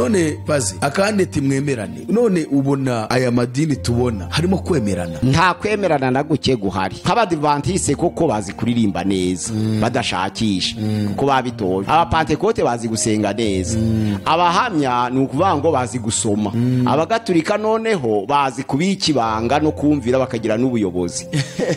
None bazi akandi timwemerane. None ubona aya madini tubona harimo kwemerana? Nta kwemerana na guke guhari. Nk'abadivantiste koko bazi kuririmba neza, badashakisha kuko babitoye. Abapantekote bazi gusenga neza. Abahamya ni ukuvuga ngo bazi gusoma. Abagaturika noneho bazi kubika ibanga no kumvira bakagira n'ubuyobozi.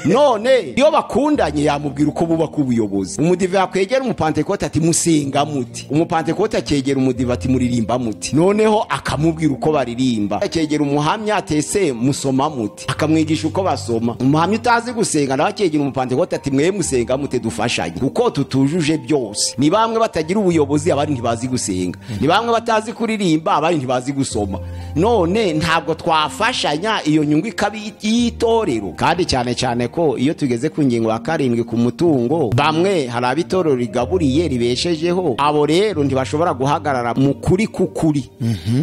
None iyo bakundanye yamubwira uko bubaka ubuyobozi. Umudive yakwegera umupantekote ati musenga muti. Umupantekote akegera umudive ati muririmba muti. Noneho akamubwira uko baririmba. Akegera umuhamya atese musoma muti. Akamwigisha uko basoma. Umuhamya utazi gusenga nawe akegera umupantekote ati mwe musenga mute dufashanye. Kuko tutujuje byose. Ni bamwe batagira ubuyobozi abandi ntibazi gusenga. Ni bamwe batazi kuririmba abandi ntibazi gusoma. None ntabwo twafashanya iyo nyungu ikabi y'itorero. Kandi cyane cyane ko iyo tugeze ku ngingo ya 7 ku mutungo, bamwe hari abitorero rigaburiye ribeshejeho, abo rero ntibashobora guhagarara mu kuri kukuri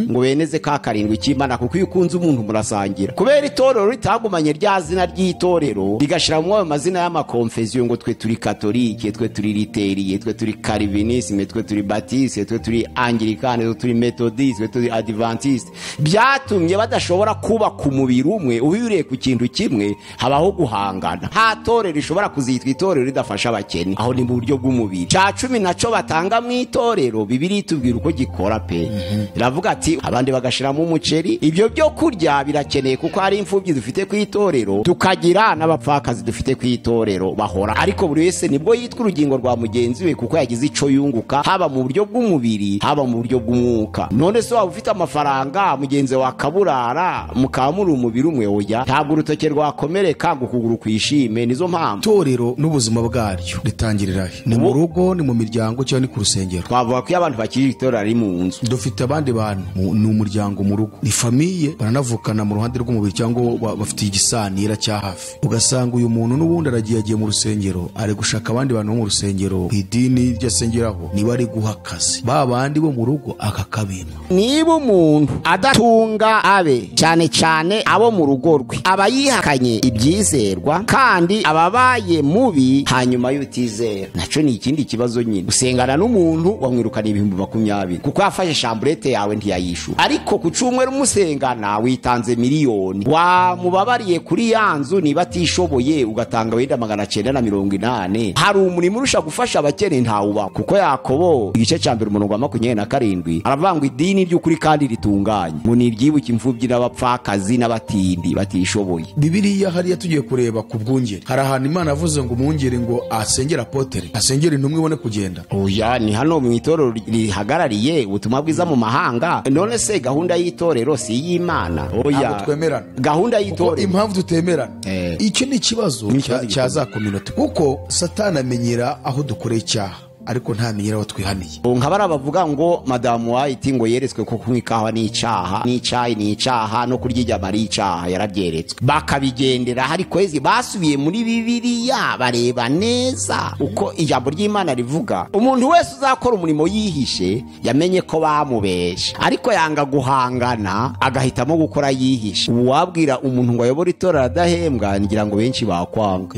ngo beneze ka 7 cy'Imana, kuko iyo ukunze umuntu murasangira. Kubera itorero ritagumanye rya zina ry'itorero rigashira mu mazina y'amakonfesiyo ngo twe turi katolike, twe turi literiye, twe turi calvinisme, twe turi baptiste, twe turi anglikane, twe turi methodiste, twe turi adventiste, byatumye badashobora kubaka umubiri umwe uhuriye ku kintu kimwe. Habaho guhangana. Nta torero rishobora kuzitwa itorero ridafasha abakene. Aho ni mu buryo bw'umubiri. Cya 10 naco batanga mu itorero, Bibiliya itubwira uko gikora pe. Iravuga ati abandi bagashiramo umuceri. Ibyo byo kurya birakeneye kuko hari imfubyi dufite ku itorero, tukagira n'abapfakazi dufite ku itorero bahora. Ariko buri wese nibwo yitwa urugingo rwa mugenzi we kuko yagize ico yunguka, haba mu buryo bw'umubiri, haba mu buryo bw'umwuka. None se waba ufite amafaranga mugenzi wa kaburara mukamura umubiri umwe? Oya, ntabwo urutoke rwakomereka ngo ukuguru kwishime. Nizo mpamvu itorero n'ubuzima bwaryo ritangirira he? Ni mu rugo, ni mu miryango, cyangwa ni ku rusengero? Twavuga ko iyo abantu bakiri itorero ari mu nzu. Dufite abandi bantu ni umuryango mu rugo, ni famiye, baranavukana mu ruhande rw'umubiri cyangwa bafite igisanira cya hafi. Ugasanga uyu muntu n'ubundi aragiye agiye mu rusengero, ari gushaka abandi bantu bo mu rusengero ku idini ryasengeraho, niba ari guha akazi ba bandi bo mu rugo akakabima. Niba umuntu adatunga abe, cyane cyane abo mu rugo rwe, aba yihakanye ibyizerwa kandi ababaye mubi hanyuma y'utizera. Naco ni ikindi kibazo nyine. Usengana n'umuntu wamwirukana 20,000 kuko yafashe chambrette yawe ntiyayishura, ariko ku cyumweru umusengana witanze miliyoni, wamubabariye kuri ya nzu niba atishoboye ugatanga wenda 980. Hari umurimo urusha gufasha abakene ntawuba, kuko Yakobo igice cya 1 umurongo wa 27 aravuga ngo idini ry'ukuri kandi ritunganye ngo ni iryibuka imfubyi n'abapfakazi n'abatindi batishoboye. Bibiliya hariya tugiye kureba ku bwungeri, hari ahantu Imana avuze ngo umwungeri ngo asengera apotere, asengera intumwa ibone kugenda. Oya, ni hano mu itorero rihagarariye ubutumwa bwiza mu mahanga. None se gahunda y'itorero si y'Imana? Oya, twemerana gahunda y'itorero. Impamvu tutemerana, icyo ni ikibazo cya za community, kuko Satani amenyera aho dukoreye icyaha ariko ntamenyera aho twihaniye. Nkabara bavuga ngo Madamu White ngo yeretswe ko kunywa ikawa ni icyaha, n'icayi ni icyaha, no kurya inyama ari icyaha, yarabyeretswe. Bakabigendera hari kwezi basubiye muri Bibiliya bareba neza uko ijambo ry'Imana rivuga. Umuntu wese uzakora umurimo yihishe yamenye ko bamubesha, ariko yanga guhangana agahitamo gukora yihishe. Uwabwira umuntu ngo ayobore itorero adahembwa, ngira ngo benshi bakwanga.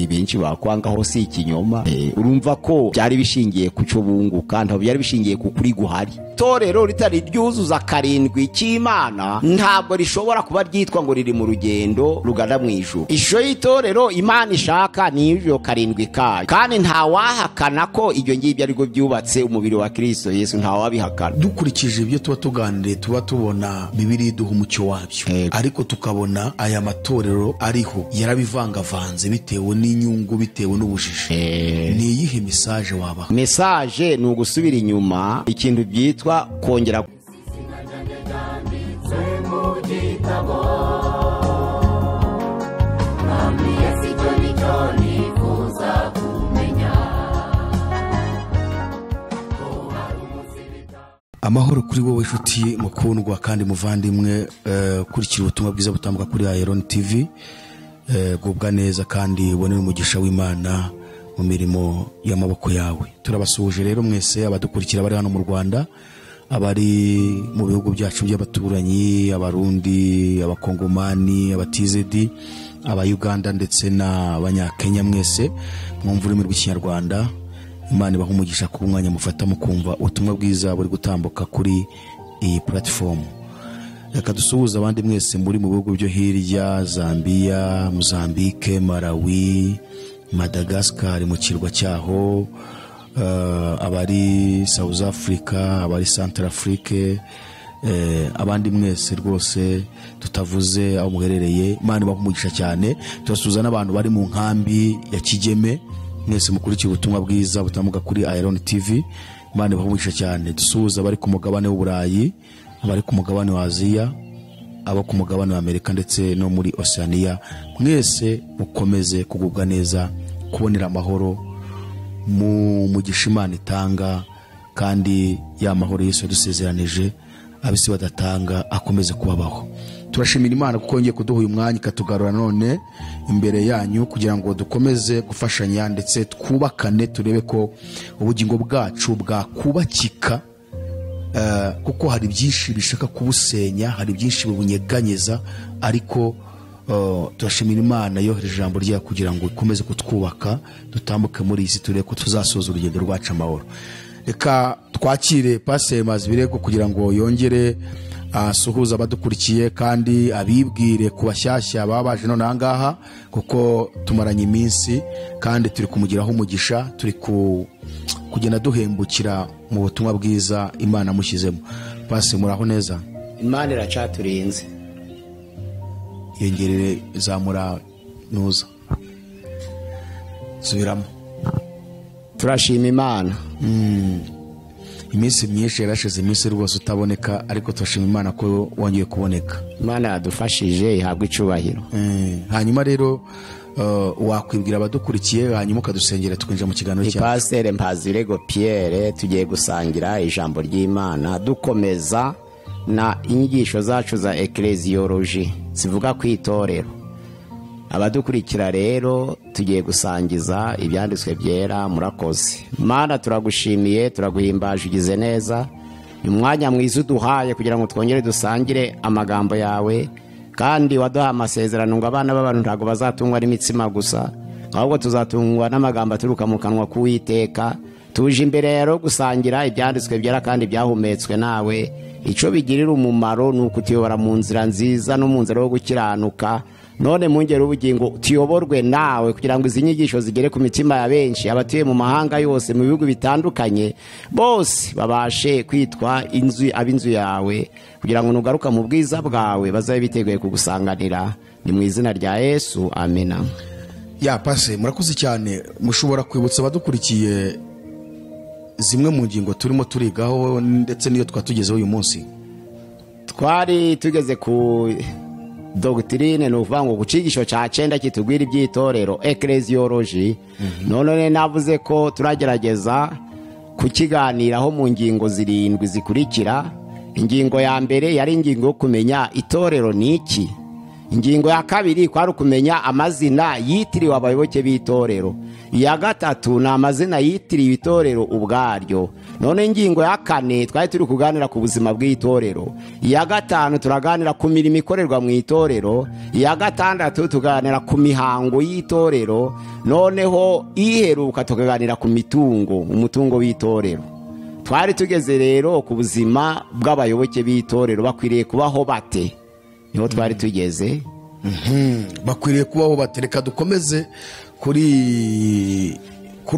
Benshi bakwanga, ho si ikinyoma. Urumva ko byari bishingiye ku cyo bunguka, ntabwo byari bishingiye ku kuri guhari. Itorero ritari ryuzuza 7 cy'Imana ntabwo rishobora kuba ryitwa ngo riri mu rugendo rugana mu ijuru. Ishusho y'itorero Imana ishaka ni iyo 7 kayo, kandi nta wahakana ko ibyo ngibyo ariko byubatse umubiri wa Kristo Yesu, nta wabihakana. Dukurikije ibyo tuba tuganiriye, tuba tubona Bibiliya iduha umucyo wabyo, ariko tukabona aya matorero ariho yarabivangavanze bitewe n'inyungu, bitewe n'ubujiji. Ni iyihe message wabaha? Message ni ugusubira inyuma, ikintu byitwa kongera Amahoro kuri wowe nshuti mukundwa kandi muvandimwe, kurikira ubutumwa bwiza butambuka kuri Iron TV. Gubwa neza kandi ubone umugisha w'Imana mu mirimo y'amaboko yawe. Turabasuhuje rero mwese abadukurikira bari hano mu Rwanda, abari mu bihugu byacu by'abaturanyi, abarundi, abakongomani, abatizedi, aba Uganda ndetse n'abanyakenya, mwese mwumva ururimi rw'ikinyarwanda. Imana ibahe umugisha ku mwanya mufata mukumva ubutumwa bwiza buri gutambuka kuri iyi platform. Reka dusuhuze abandi mwese muri mu bihugu byo hirya, Zambia, Mozambique, Malawi, Madagascar mu kirwa cyaho, abari South Africa, abari Central Afrique, abandi mwese rwose tutavuze aho muherereye, Imana ibahe umugisha cyane. Turasuhuza n'abantu bari mu nkambi ya Kigeme, mwese mukurikiye ubutumwa bwiza butambuka kuri Iron TV, Imana ibahe umugisha cyane. Dusuhuza abari ku mugabane w'Uburayi, abari ku mugabane wa Aziya, abo ku mugabane wa Amerika ndetse no muri Oceania, mwese mukomeze kugubwa neza, kubonera amahoro mu mugisha Imana itanga, kandi ya mahoro Yesu yadusezeranije abisi badatanga akomeze kubabaho. Turashimira Imana kuko yongeye kuduha uyu mwanya ikatugarura none imbere yanyu kugira ngo dukomeze gufashanya ndetse twubakane, turebe ko ubugingo bwacu bwakubakika, kuko hari byinshi bishaka kubusenya, hari byinshi bibunyeganyeza, ariko turashimira Imana yohereje ijambo ryayo kugira ngo ikomeze kutwubaka, dutambuke muri iyi si, turebe ko tuzasoza urugendo rwacu amahoro. Reka twakire Pastor Mpazibirego kugira ngo yongere asuhuze abadukurikiye kandi abibwire ku bashyashya baba baje none aha ngaha, kuko tumaranye iminsi kandi turi kumugiraho umugisha, turi kugenda duhembukira mu butumwa bwiza Imana amushyizemo. Pastor, muraho neza? Imana iracaturinze. Yongerere zamura nuza subiramo. Turashima Imana. Iminsi myinshi yarashize, iminsi rwose utaboneka, ariko turashima Imana ko wongeye kuboneka. Imana yadufashije, ihabwe icubahiro. Hanyuma rero wakwibwira abadukurikiye, hanyuma ukadusengera tukinjira mu kiganiro cyacu. Pastor Mpazibirego Pierre, tugiye gusangira ijambo ry'Imana dukomeza na inyigisho zacu za ecclesiology zivuga ku itorero. Abadukurikira rero tugiye gusangiza ibyanditswe byera. Murakoze. Mana, turagushimiye, turaguhimbaje, ugize neza. Ni umwanya mwiza uduhaye kugira ngo twongere dusangire amagambo yawe, kandi waduha amasezerano ngo abana b'abantu ntabwo bazatungwa n'imitsima gusa, ahubwo tuzatungwa n'amagambo aturuka mu kanwa k'Uwiteka. Tuje imbere rero gusangira ibyanditswe byera kandi byahumetswe nawe. Icyo bigirira umumaro ni ukutuyobora mu nzira nziza no mu nzira yo gukiranuka. None mungere ubugingo tuyoborwe nawe kugira ngo izi nyigisho zigere ku mitima ya benshi, abatuye mu mahanga yose, mu bihugu bitandukanye, bose babashe kwitwa inzu ab'inzu yawe, kugira ngo nugaruka mu bwiza bwawe bazabe biteguye kugusanganira. Ni mu izina rya Yesu, amena. Ya pase, murakoze cyane. Mushobora kwibutsa abadukurikiye zimwe mu ngingo turimo turigaho ndetse niyo twatugezeho uyu munsi? Twari tugeze ku doctrine, ni ukuvuga ngo ku cigisho ca 9 kitubwira iby'itorero, ecclesiology. None navuze ko turagerageza kukiganiraho mu ngingo 7 zikurikira. Ingingo ya mbere yari ingingo yo kumenya itorero ni iki. Ingingo ya kabiri kwari ukumenya amazina yitiriwe abayoboke b'itorero. Iya gatatu ni amazina yitiriwe itorero ubwaryo. None ingingo ya kane twari turi kuganira ku buzima bw'itorero. Iya gatanu turaganira ku mirimo ikorerwa mu itorero. Iya gatandatu tuganira ku mihango y'itorero. Noneho iheruka tukaganira ku mitungo, umutungo w'itorero. Twari tugeze rero ku buzima bw'abayoboke b'itorero, bakwiriye kubaho bate? Niho twari tugeze. Bakwiriye kubaho bate? Reka dukomeze kuri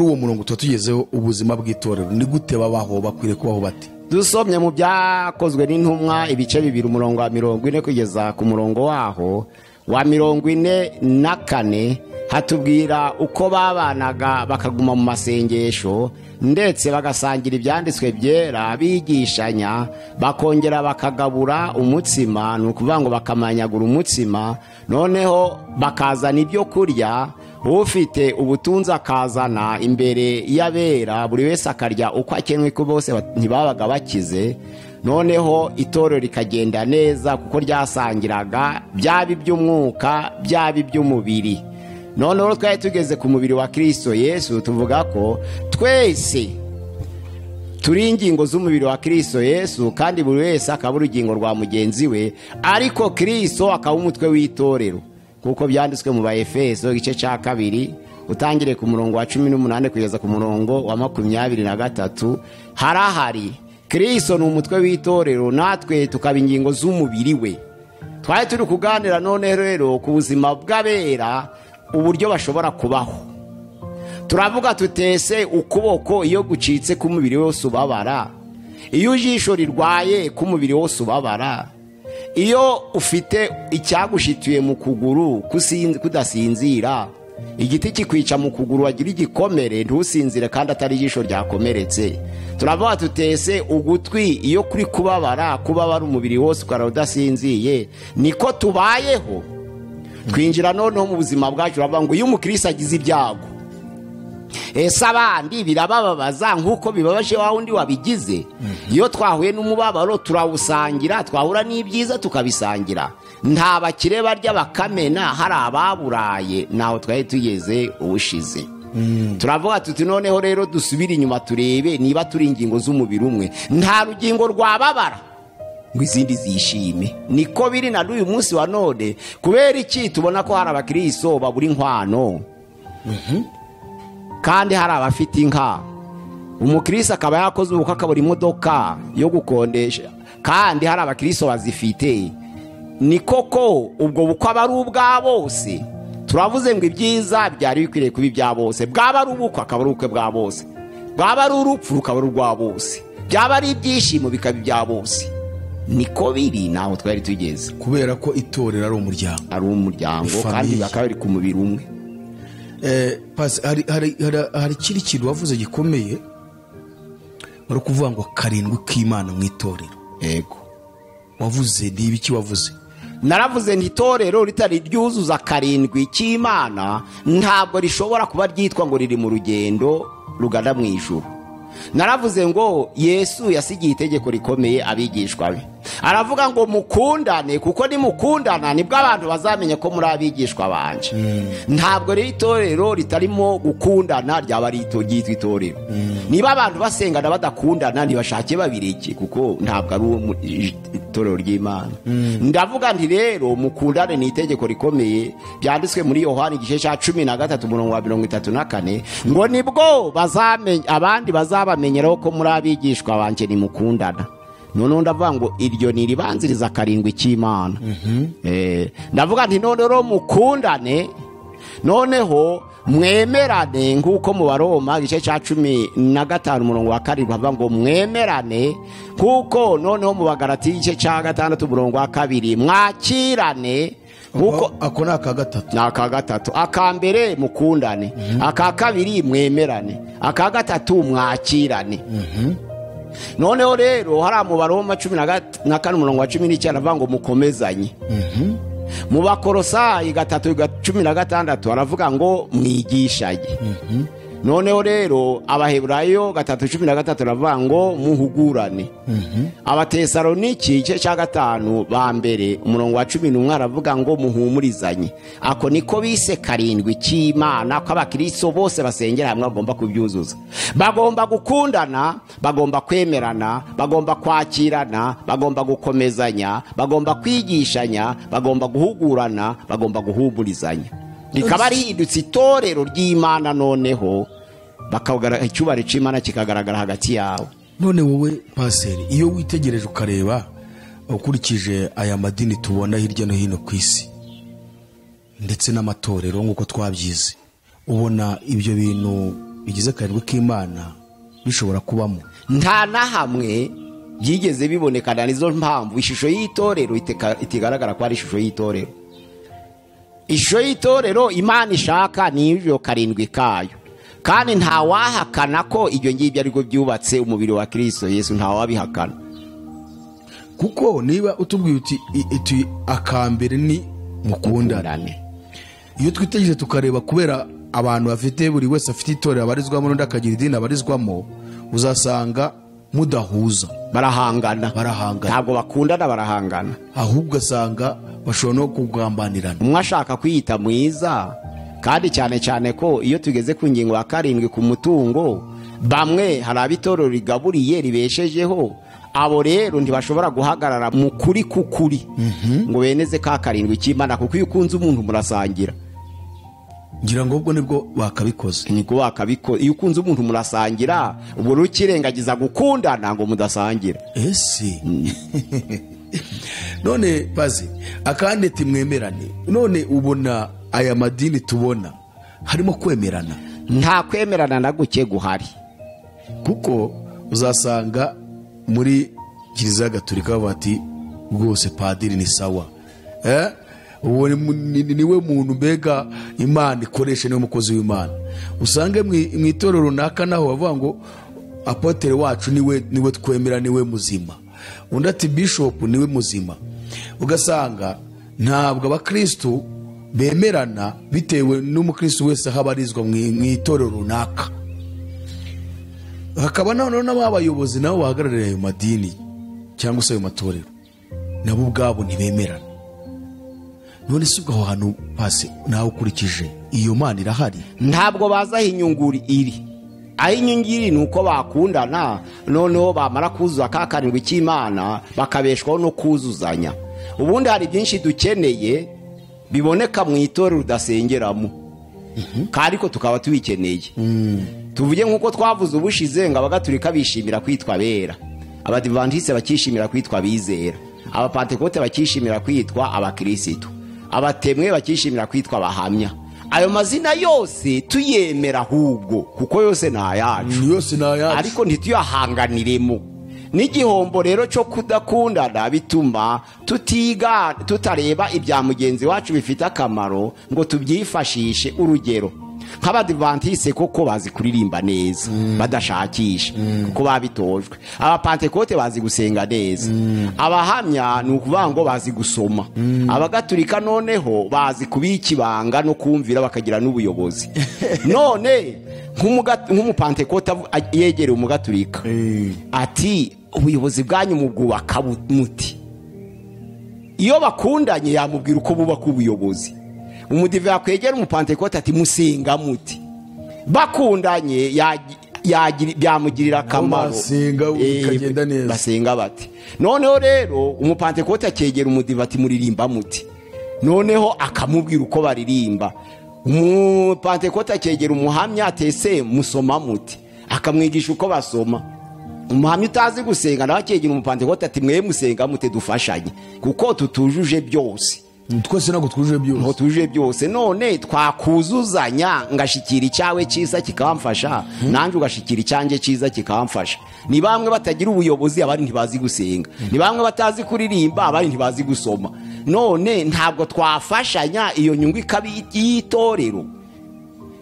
uwo murongo tugezeho, ubuzima bw'itorero ni gute babaho, bakwiriye kubaho bate? Dusomye mu byakozwe n'intumwa ibice 2 umurongo wa 40 kugeza ku murongo waho wa 44, hatubwira uko babanaga bakaguma mu masengesho ndetse bagasangira ibyanditswe byera, bigishanya, bakongera bakagabura umutsima, ni ukuvuga ngo bakamanyagura umutsima, noneho bakazana ibyo kurya, ufite ubutunzi akazana imbere y'abera, buri wese akarya uko akenwe, ko bose ntibabaga bakize. Noneho itorero rikagenda neza kuko ryasangiraga byaba iby'umwuka byaba iby'umubiri. Noneho twari tugeze ku mubiri wa Kristo Yesu, tuvuga ko twese turi ingingo z'umubiri wa Kristo Yesu, kandi buri wese akaba urugingo rwa mugenzi we, ariko Kristo akaba umutwe w'itorero, kuko byanditswe mu Baefeso igice cya 2 utangire ku murongo wa 18 kugeza ku murongo wa 23. Harahari Kristo ni umutwe w'itorero, natwe tukaba ingingo z'umubiri we. Twari turi kuganira none rero ku buzima bw'abera, uburyo bashobora kubaho. Turavuga tutese ukuboko iyo gucitse ku mubiri wose ubabara, iyo ijisho rirwaye ku mubiri wose ubabara, iyo ufite icyagushituye mu kuguru kudasinzira, igiti kikwica mu kuguru wagira igikomere ntusinzire kandi atari ijisho ryakomeretse. Turavuga tutese ugutwi iyo kuri kubabara, kubabara umubiri wose ukara udasinziye, niko tubayeho. Twinjira noneho mu buzima bwacu, turavuga ngo iyo umukristo agize ibyago, ese abandi birabababaza nk'uko bibabaje wa wundi wabigize? Iyo twahuye n'umubabaro turawusangira, twahura n'ibyiza tukabisangira. Nta bakire barya bakamena, hari ababuraye, naho twari tugeze ubushize. Turavuga tuti noneho rero dusubire inyuma turebe niba turi ingingo z'umubiri umwe. Nta rugingo rwababara ngo izindi zishime. Niko biri na n'uyu munsi wa none. Kubera iki tubona ko hari abakristo babura inkwano, kandi hari abafite inka? Umukristo akaba yakoze ubukwe akabura imodoka yo gukondesha, kandi hari abakristo bazifite. Ni koko ubwo bukwe aba ari ubwa bose? Turavuze ngo ibyiza byari bikwiriye kuba ibya bose. Bwaba ari ubukwe akaba ari ubukwe bwa bose, bwaba ari urupfu rukaba ari urwa bose, byaba ari ibyishimo bikaba ibya bose. Niko biri, naho twari tugeze. Kubera ko itorero ari umuryango, ari umuryango, kandi bakaba bari ku mubiri umwe. Hari ikindi kintu wavuze gikomeye, bari kuvuga ngo karindwi k'Imana mu itorero. Yego. Wavuze ni ibiki wavuze? Naravuze nti itorero ritari ryuzuza karindwi cy'Imana ntabwo rishobora kuba ryitwa ngo riri mu rugendo rugana mu ijuru. Naravuze ngo Yesu yasigiye itegeko rikomeye abigishwa be, aravuga ngo mukundane, kuko nimukundana nibwo abantu bazamenya ko muri abigishwa banje. Ntabwo rero itorero ritarimo gukundana ryaba ari ryitwa itorero. Niba abantu basengana badakundana ntibashake babireke, kuko ntabwo ari itorero ry'Imana. Ndavuga nti rero mukundane ni itegeko rikomeye, byanditswe muri Yohana igice cya 13 umurongo wa 34, ngo nibwo bazamenya abandi bazabamenyeraho ko muri abigishwa banje nimukundana. Noneho ndavuga ngo iryo ni ribanziriza karindwi cy'Imana. Ndavuga nti none rero mukundane, noneho mwemerane, nk'uko mu Baroma igice cya 15 umurongo wa 7 bavuga ngo mwemerane, kuko noneho mu Bagalatiya igice cya 6 umurongo wa 2 mwakirane, kuko ako ni aka gatatu. Ni aka gatatu. Aka mbere mukundane, aka kabiri mwemerane, aka gatatu mwakirane. Noneho rero hari mu Baroma 14 umurongo wa 19 avuga ngo mukomezanye. Mu Bakolosayi 3:16 aravuga ngo mwigishanye. Noneho rero Abaheburayo 3:13 aravuga ngo muhugurane. Abatesaloniki igice cya 5 ba mbere umurongo wa 11 aravuga ngo muhumurizanye. Ako niko bise karindwi cy'Imana, ko abakristo bose basengera hamwe bagomba kubyuzuza. Bagomba gukundana, bagomba kwemerana, bagomba kwakirana, bagomba gukomezanya, bagomba kwigishanya, bagomba guhugurana, bagomba guhumurizanya. Rikaba rihindutse itorero ry'Imana, noneho bakagara icyubahiro cy'Imana kikagaragara hagati yawe. None wowe paseri, iyo witegereje ukareba ukurikije aya madini tubona hirya no hino ku isi ndetse n'amatorero nk'uko twabyize, ubona ibyo bintu bigize karindwi k'Imana bishobora kubamo? Nta na hamwe byigeze bibonekana. Nizo mpamvu ishusho y'itorero itigaragara ko ari ishusho y'itorero. Ishusho y'itorero Imana ishaka ni ibyo karindwi kayo, kandi nta wahakana ko ibyo ngibyo ariko byubatse umubiri wa Kristo Yesu, nta wabihakana. Kuko niba utubwiye uti akambere ni mukundane, iyo twitegereje tukareba kubera abantu bafite buri wese afite itorero abarizwamo n'undi akagira idini abarizwamo, uzasanga mudahuza, barahangana, ntabwo bakundana, barahangana. Ahubwo ugasanga bashobora no kugambanirana, umwe ashaka kwiyita mwiza. Kandi cyane cyane ko iyo tugeze ku ngingo ya 7 ku mutungo, bamwe hari abitorero rigaburiye ribeshejeho, abo rero ntibashobora guhagarara mu kuri kukuri ngo beneze ka karindwi cy'Imana, kuko iyo ukunze umuntu murasangira. Ngira ngo ubwo nibwo bakabikoze. Nibwo bakabikoze. Iyo ukunze umuntu murasangira, ubwo rukirengagiza gukundana ngo mudasangira. Ese none bazi akandi timwemerane, none ubona aya madini tubona harimo kwemerana? Nta kwemerana na guke guhari, kuko uzasanga muri Kiliziya Gatolika bati rwose padiri ni sawa, uwo niwe muntu mbega Imana ikoresha, niwe mukozi w'Imana. Usange mu itorero runaka naho bavuga ngo apotere wacu niwe twemera, niwe muzima, undi ati bishop niwe muzima. Ugasanga ntabwo abakristo bemerana bitewe n'umukristo wese aho abarizwa mu itorero runaka. Hakaba noneho n'abayobozi nabo bahagarariye ayo madini cyangwa se ayo matorero, nabo ubwabo ntibemerana. None si ubwo aho hantu pasi nawe ukurikije iyo Mana irahari? Ntabwo baza aho inyungu iri. Aho inyungu iri ni uko bakundana, noneho bamara kuzuza ka karindwi cy'Imana bakabeshwaho no kuzuzanya. Ubundi hari byinshi dukeneye biboneka mu itorero udasengeramo, ariko tukaba tubikeneye. Tuvuge nk'uko twavuze ubushize ngo Abagatulika bishimira kwitwa abera, Abadivantiste bakishimira kwitwa abizera, Abapantekote bakishimira kwitwa abakirisitu, abatemwe bakishimira kwitwa abahamya. Ayo mazina yose tuyemera ahubwo kuko yose ni ayacu, yose ni ayacu, ariko ntituyahanganiremo. N'igihombo rero cyo kudakundana bituma tutiga, tutareba ibya mugenzi wacu bifite akamaro ngo tubyifashishe. Urugero nk'Abadivantiste koko bazi kuririmba neza badashakisha kuko babitojwe, Abapantekote bazi gusenga neza, abahamya ni ukuvuga ngo bazi gusoma, Abagatulika noneho bazi kubika ibanga no kumvira bakagira n'ubuyobozi. None nk'umupantekote yegereye umugatulika ati ubuyobozi bwanyu mubwubaka muti, iyo bakundanye yamubwira uko bubaka ubuyobozi. Umudive yakwegera umupantekote ati musenga muti, bakundanye byamugirira akamaro, basenga bati. Noneho rero umupantekote akegera umudive ati muririmba muti, noneho akamubwira uko baririmba. Umupantekote akegera umuhamya atese musoma muti, akamwigisha uko basoma. Umuhamya utazi gusenga nawe akegera umupantekote ati mwe musenga mute, dufashanye kuko tutujuje byose. Twese ntabwo twujuje byose. Ntabwo twujuje byose. None twakuzuzanya, ngashikira icyawe cyiza kikamfasha, nanjye ugashikira icyanjye cyiza kikamfasha. Ni bamwe batagira ubuyobozi, abandi ntibazi gusenga, ni bamwe batazi kuririmba, abandi ntibazi gusoma. None ntabwo twafashanya, iyo nyungu ikaba y'itorero.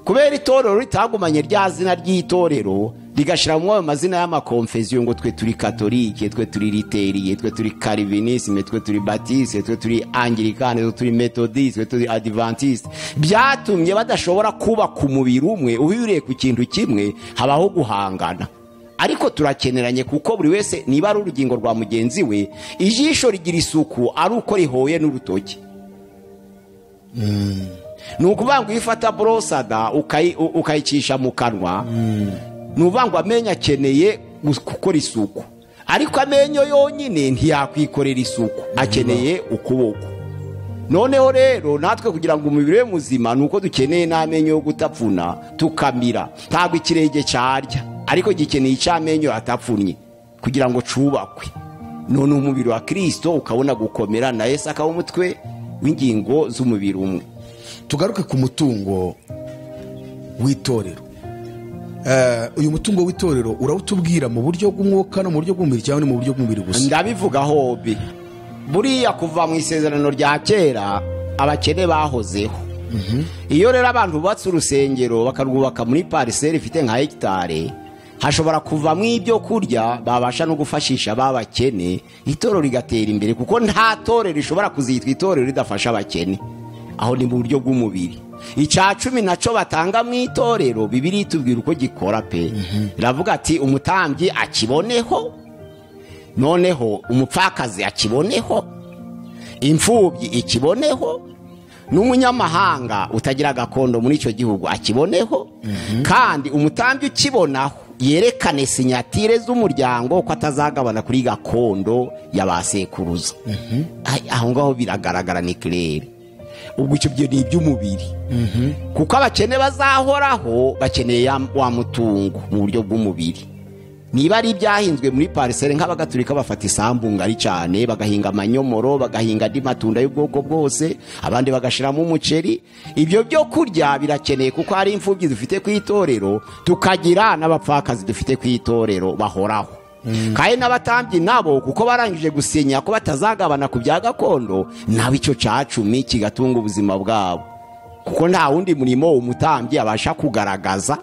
Kubera itorero ritagumanye rya zina ry'itorero, rigashiramo ayo mazina y'amakonfesiyo ngo twe turi katolike, twe turi literiye, twe turi calvinisme, twe turi baptiste, twe turi anglikane, twe turi methodiste, twe turi adventiste, byatumye badashobora kubaka umubiri umwe uhuriye ku kintu kimwe, habaho guhangana. Ariko turakeneranye kuko buri wese niba ari urugingo rwa mugenzi we, ijisho rigira isuku ari uko rihoye n'urutoki. Ni ukuvuga ngo iyo ufata borosada ukayicisha mu kanwa, ni ukuvuga ngo amenyo akeneye gukora isuku, ariko amenyo yonyine ntiyakwikorera isuku, akeneye ukuboko. Noneho rero natwe kugira ngo umubiri we muzima ni uko dukeneye n'amenyo yo gutapfuna tukamira. Ntabwo ikirenge cyarya, ariko gikeneye icy'amenyo atapfunnye kugira ngo cubakwe. None umubiri wa Kristo ukabona gukomera, na Yesu akaba umutwe w'ingingo z'umubiri umwe. Tugaruke ku mutungo w'itorero. Uyu mutungo w'itorero urawutubwira mu buryo bw'umwuka no mu buryo bw'umubiri cyangwa ni mu buryo bw'umubiri gusa? Ndabivuga hobi. Buriya kuva mu isezerano rya kera abakene bahozeho. Iyo rero abantu bubatse urusengero bakarwubaka muri parcelle ifite nka hectare, hashobora kuvamo ibyo kurya babasha no gufashisha babakene, itorero rigatera imbere, kuko nta torero rishobora kuzitwa itorero ridafasha abakene. Aho ni mu buryo bw'umubiri. Icya cumi naco batanga mu itorero, Bibiliya itubwira uko gikora pe. Iravuga ati umutambyi akiboneho, noneho umupfakazi akiboneho, imfubyi ikiboneho, n'umunyamahanga utagira gakondo muri icyo gihugu akiboneho, kandi umutambyi ukibonaho yerekane sinyatire z'umuryango ko atazagabana kuri gakondo y'abasekuruza. Aho ngaho biragaragara ni clair. Ubwo icyo byo ni iby'umubiri, kuko abakene bazahoraho bakeneye wa mutungo mu buryo bw'umubiri. Niba ari ibyahinzwe muri parcelle, nk'abagatulika bafata isambu ngari cyane, bagahinga amanyomoro, bagahinga andi matunda y'ubwoko bwose, abandi bagashiramo umuceri. Ibyo byo kurya birakeneye, kuko hari imfubyi dufite ku itorero, tukagira n'abapfakazi dufite ku itorero bahoraho. Kandi n'abatambyi nabo, kuko barangije gusinya ko batazagabana ku bya gakondo, nabo icyo cacumi kigatunga ubuzima bwabo, kuko nta wundi murimo umutambyi abasha kugaragaza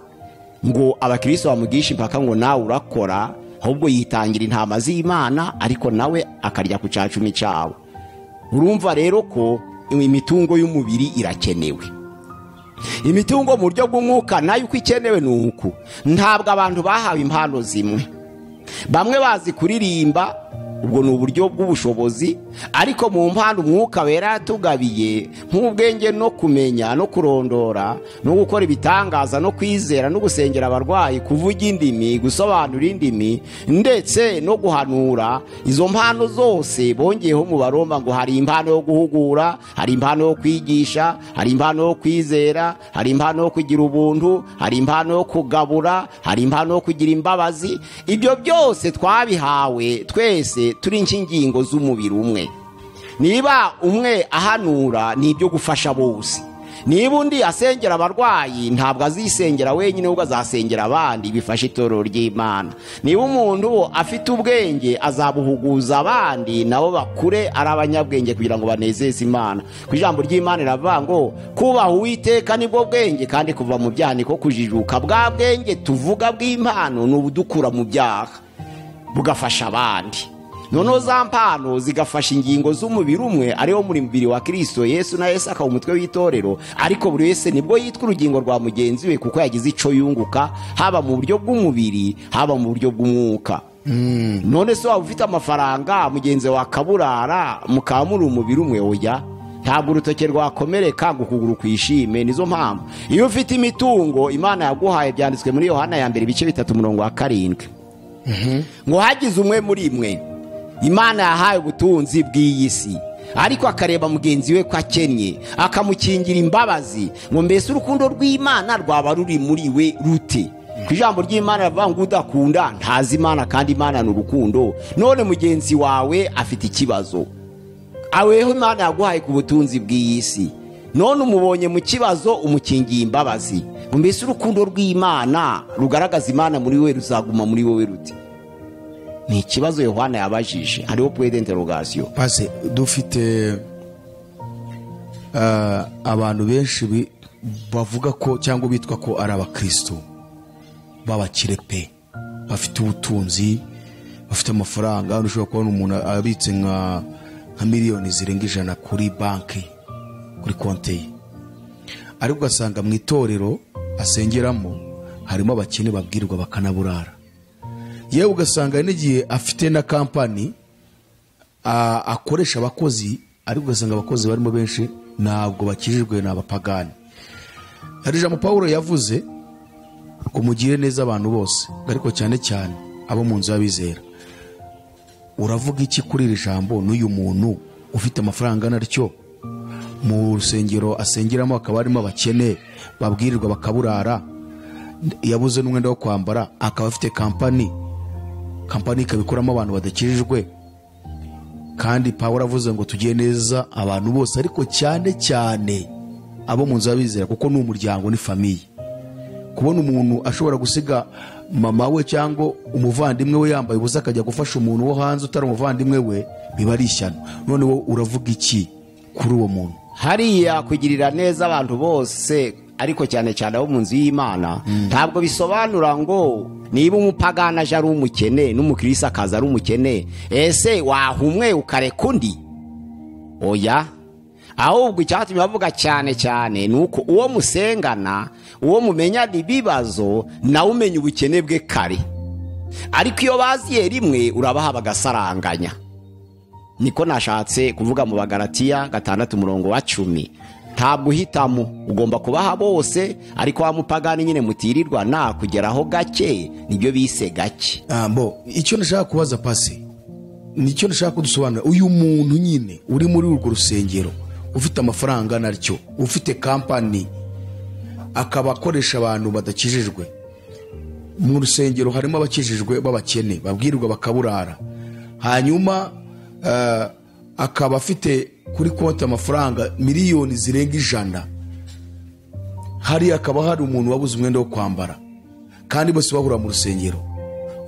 ngo abakristo bamugisha impaka ngo nawe urakora, ahubwo yitangira intama z'Imana, ariko nawe akarya ku cacumi cabo. Urumva rero ko imitungo y'umubiri irakenewe. Imitungo mu buryo bw'umwuka nayo uko ikenewe ni uku: ntabwo abantu bahawe impano zimwe. Bamwe bazi kuririmba, ubwo ni uburyo bw'ubushobozi, ariko mu mpano Umwuka Wera yatugabiye, nk'ubwenge no kumenya no kurondora no gukora ibitangaza no kwizera no gusengera abarwayi, kuvuga indimi, gusobanura indimi, ndetse no guhanura, izo mpano zose bongeyeho mu Baroma ngo hari impano yo guhugura, hari impano yo kwigisha, hari impano yo kwizera, hari impano yo kugira ubuntu, hari impano yo kugabura, hari impano yo kugira imbabazi. Ibyo byose twabihawe twese turi inkingingo z'umubiri umwe. Niba umwe ahanura, ni ibyo gufasha bose. Niba undi asengera abarwayi, ntabwo azisengera wenyine, ahubwo azasengera abandi, bifasha itorero ry'Imana. Niba umuntu afite ubwenge, azabuhuguza abandi nabo bakure ari abanyabwenge kugira ngo banezeze Imana. Ku ijambo ry'Imana riravuga ngo kubaha Uwiteka nibwo bwenge, kandi kuva mu byaha niko kujijuka. Bwa bwenge tuvuga bw'impano ni ubudukura mu byaha bugafasha abandi. Noneho za mpano zigafasha ingingo z'umubiri umwe, ariwo muri mubiri wa Kristo Yesu, na Yesu akaba umutwe w'itorero, ariko buri wese nibwo yitwa urugingo rwa mugenzi we, kuko yagize ico yunguka, haba mu buryo bw'umubiri, haba mu buryo bw'umwuka. None se waba ufite amafaranga, mugenzi wawe akaburara, mukaba muri umubiri umwe? Oya, ntabwo urutoke rwakomereka ngo ukuguru kwishime. Nizo mpamvu iyo ufite imitungo Imana yaguhaye, byanditswe muri Yohana ya mbere ibice 3 umurongo wa 7, ngo hagize umwe muri mwe Imana yahaye ubutunzi bw'iyi si, ariko akareba mugenzi we ko akennye, akamukingira imbabazi, ngo mbese urukundo rw'Imana rwaba ruri muri we rute? Ku ijambo ry'Imana rivuga ngo udakunda ntazi Imana, kandi Imana ni urukundo. None mugenzi wawe afite ikibazo, aweho Imana yaguhaye ku butunzi bw'iyi si, none umubonye mu kibazo, umukingiye imbabazi, ngo mbese urukundo rw'Imana rugaragaza Imana muri we ruzaguma muri wowe rute? Ni ikibazo Yohana yabajije, hariho point d'interrogation. Pase, dufite abantu benshi bavuga ko cyangwa bitwa ko ari abakristo b'abakire pe, bafite ubutunzi, bafite amafaranga. Ushobora kubona umuntu abitse nka miliyoni zirenga 100 kuri banki, kuri konte ye, ariko ugasanga mu itorero asengeramo harimo abakene babwirwa bakanaburara. Yewe ugasanga n'igihe afite na kampani akoresha abakozi, ariko ugasanga abakozi barimo benshi ntabwo bakijijwe, ni abapagani. Hari ijambo Pawulo yavuze ngo mugire neza abantu bose, ariko cyane cyane abo mu nzu y'abizera. Uravuga iki kuri iri jambo n'uyu muntu ufite amafaranga naryo mu rusengero asengeramo akaba harimo abakene babwirirwa bakaburara, yabuze n'umwenda wo kwambara, akaba afite kampani, kampani ikabikoramo abantu badakijijwe? Kandi Pawulo avuze ngo tugire neza abantu bose, ariko cyane cyane abo mu nzu y'abizera, kuko ni umuryango, ni famille. Kubona umuntu ashobora gusiga mama we cyangwa umuvandimwe we yambaye ubusa akajya gufasha umuntu wo hanze utari umuvandimwe we, biba ari ishyano. None wowe uravuga iki kuri uwo muntu? Hariya kugirira neza abantu bose, ariko cyane cyane abo mu nzu y'Imana, ntabwo bisobanura ngo niba umupagani aje ari umukene n'umukristo akaza ari umukene, ese wahumwe ukareka undi? Oya, ahubwo icyatumye bavuga cyane cyane ni uko uwo musengana, uwo mumenyana ibibazo, nawe umenya ubukene bwe kare. Ariko iyo baziye rimwe urabaha bagasaranganya. Niko nashatse kuvuga mu Bagalatiya 6 umurongo wa 10. Ntabwo uhitamo, ugomba kubaha bose, ariko wa mupagani nyine mutirirwa na kugeraho gake, nibyo bise gake. Bo icyo nashaka kubaza pasi, nicyo nashaka kudusobanura, uyu muntu nyine uri muri urwo rusengero ufite amafaranga naryo, ufite kampani, akaba akoresha abantu badakijijwe. Mu rusengero harimo abakijijwe b'abakene babwirwa bakaburara, hanyuma akaba afite kuri konti amafaranga miliyoni zirenga 100, hari akaba hari umuntu wabuze umwenda wo kwambara, kandi bose bahura mu rusengero.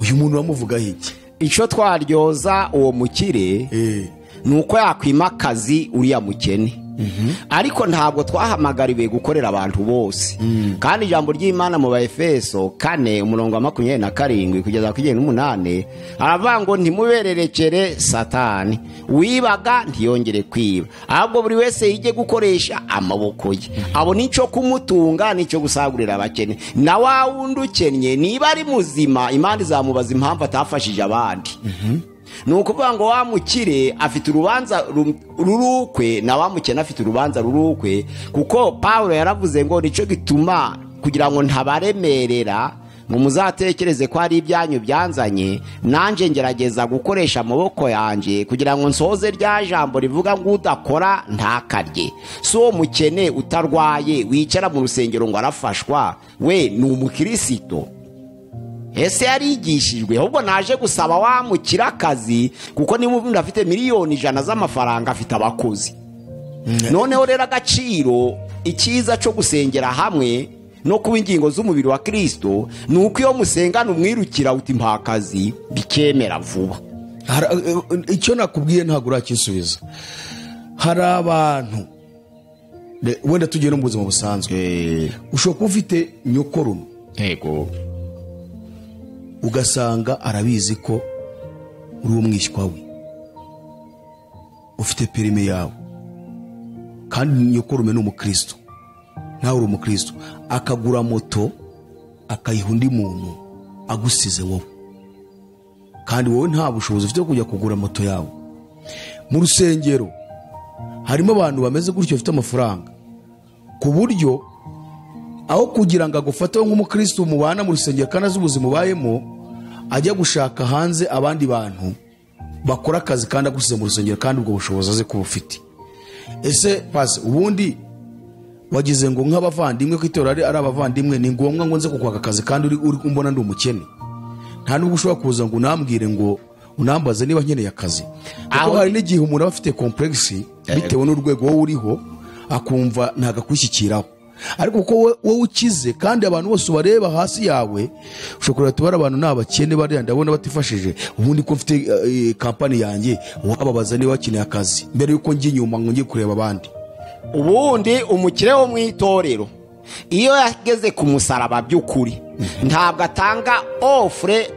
Uyu muntu bamuvugaho iki? Icyo twaryoza uwo mukire ni uko yakwima akazi uriya mukene. Ariko ntabwo twahamagariwe gukorera abantu bose. Kandi ijambo ry'Imana mu Baefeso 4:27 kugeza ku 28 aravuga ngo ntimubererekere Satani, wibaga ntiyongere kwiba, ahubwo buri wese yige gukoresha amaboko ye, abo nico kumutunga nico gusagurira abakene. Na wa wundi ukennye niba ari muzima, Imana izamubaza impamvu atafashije abandi. Ni ukuvuga ngo wa mukire afite urubanza rurukwe na wa mukene afite urubanza rurukwe, kuko Paulo yaravuze ngo nico gituma kugira ngo ntabaremerera ngo muzatekereze ko ari ibyanyu byanzanye, nanje ngerageza gukoresha amaboko yanje kugira ngo nsoze rya jambo rivuga ngo udakora ntakarye. So uwo mukene utarwaye wicara mu rusengero ngo arafashwa, we ni umukristo. Ese yarigishijwe? Ahubwo naje gusaba wa mukira akazi, kuko niba umuntu afite miliyoni 100 z'amafaranga afite abakozi. Noneho rero agaciro icyiza cyo gusengera hamwe no kuba ingingo z'umubiri wa Kristo ni uko iyo musengana umwirukira uti mpakazi bikemera vuba. Icyo nakubwiye ntabwo urakinsubiza. Hari abantu wenda tugiye no mu buzima busanzwe, ushobora kuba ufite nyokorume, yego, ugasanga arabizi ko uri umwishywa we, ufite perime yawe, kandi nyokorume ni umukristo, nawe uri umukristo, akagura moto akayiha undi muntu agusize wowe, kandi wowe nta bushobozi ufite kujya kugura moto yawe. Mu rusengero harimo abantu bameze gutyo bafite amafaranga, ku buryo aho kugira ngo agufate nk'umukristo mubana mu rusengero kandi azi ubuzima ubayemo, ajya gushaka hanze abandi bantu bakora akazi kandi agusize mu rusengero, kandi ubwo bushobozi azi ko bufite. Ese pasi ubundi wagize ngo nk'abavandimwe ku itorero ari abavandimwe, ni ngombwa ngo nze kukwaka akazi kandi uri kumbona ndi umukene? Nta nubwo ushobora kuza ngo unambwire ngo unambaze niba nkeneye akazi. Kuko hari n'igihe umuntu aba afite complexe bitewe n'urwego wowe uriho, akumva ntagakwishyikiraho. Ariko kuko wowe ukize kandi abantu bose ubareba hasi yawe, ushobora tubara abantu n'abakene bari ndabona batifashije, ubundi ko mfite kampani yanjye wababaza niba bakeneye akazi mbere yuko njye inyuma ngo njye kureba abandi. Ubundi umukire wo mu itorero iyo yageze ku musaraba by'ukuri ntabwo atanga ofure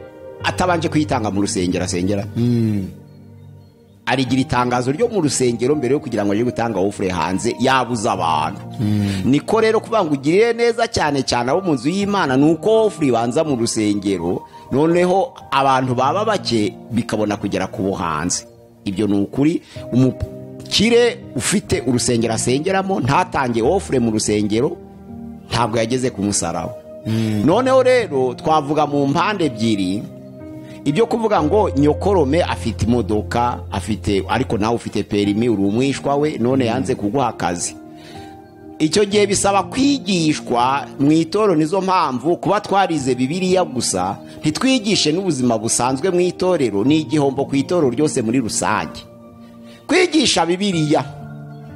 atabanje kuyitanga mu rusengero asengera. Arigira itangazo ryo mu rusengero mbere yo kugira ngo aje gutanga ofure hanze yabuza abantu. Niko rero kuvuga ngo ugirire neza cyane cyane abo mu nzu y'Imana nuko ofure ibanza mu rusengero, noneho abantu baba bake bikabona kugera ku buhanze. Ibyo ni ukuri. Umukire ufite urusengero asengeramo ntatange ofure mu rusengero ntabwo yageze ku musaraba. Noneho rero twavuga mu mpande ebyiri ibyo kuvuga ngo nyokorome afite imodoka afite, ariko nawe ufite perimi uri umwishwa we, none yanze kuguha akazi. Icyo gihe bisaba kwigishwa mu itorero. Nizo mpamvu kuba twarize Bibiliya gusa ntitwigishe n'ubuzima busanzwe mu itorero ni igihombo ku itorero ryose muri rusange. Kwigisha Bibiliya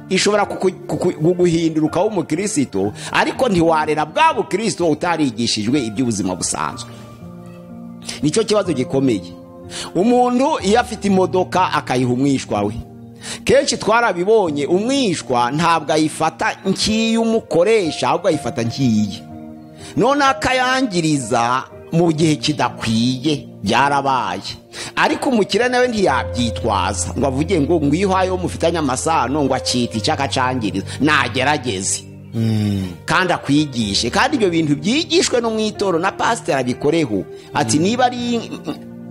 ishobora kuguhindura ukaba umukristo, ariko ntiwarera bwa bukristo utarigishijwe iby'ubuzima busanzwe. Nicyo kibazo gikomeye. Umuntu iyo afite imodoka akayiha umwishwa we, kenshi twarabibonye umwishwa ntabwo ayifata nk'iy'umukoresha, ahubwo ayifata nk'iye, none akayangiriza mu gihe kidakwiye. Byarabaye. Ariko umukire nawe ntiyabyitwaza ngo avuge ngo ngwihayo mufitanye amasano ngo akita icyakacangiriza, nagerageze kandi akwigishe. Kandi ibyo bintu byigishwe no mu itorero na pasiteri abikoreho, ati niba ari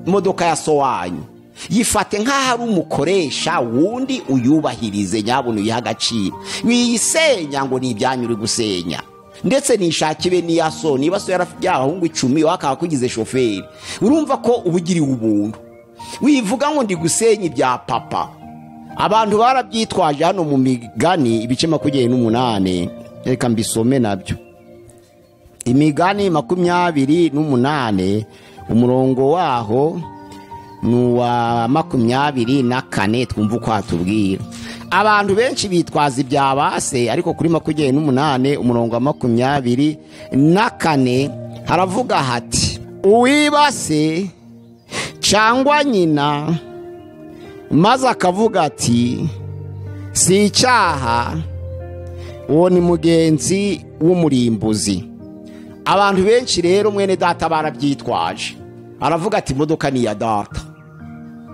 imodoka ya so wanyu yifate nk'aho ari umukoresha wundi, uyubahirize nyabuntu, uyihe agaciro, wiyisenya ngo ni ibyanyu uri gusenya. Ndetse nishake ibe n'iya so, niba so yarafite abahungu 10 wakaba kugize shoferi, urumva ko ubugiriwe ubuntu. Wivuga ngo ndi gusenya ibya papa, Abantu barabyitwaje hano mu migani ibice 28, reka mbisome nabyo. Imigani 28 umurongo waho ni uwa 24, twumva uko atubwira. Abantu benshi bitwaza ibya base, ariko kuri 28 umurongo wa 24 haravuga hati: uwibase cyangwa nyina maze akavuga ati si icyaha, uwo ni mugenzi w'umurimbuzi. Abantu benshi rero mwene data barabyitwaje, aravuga ati imodoka ni iya data,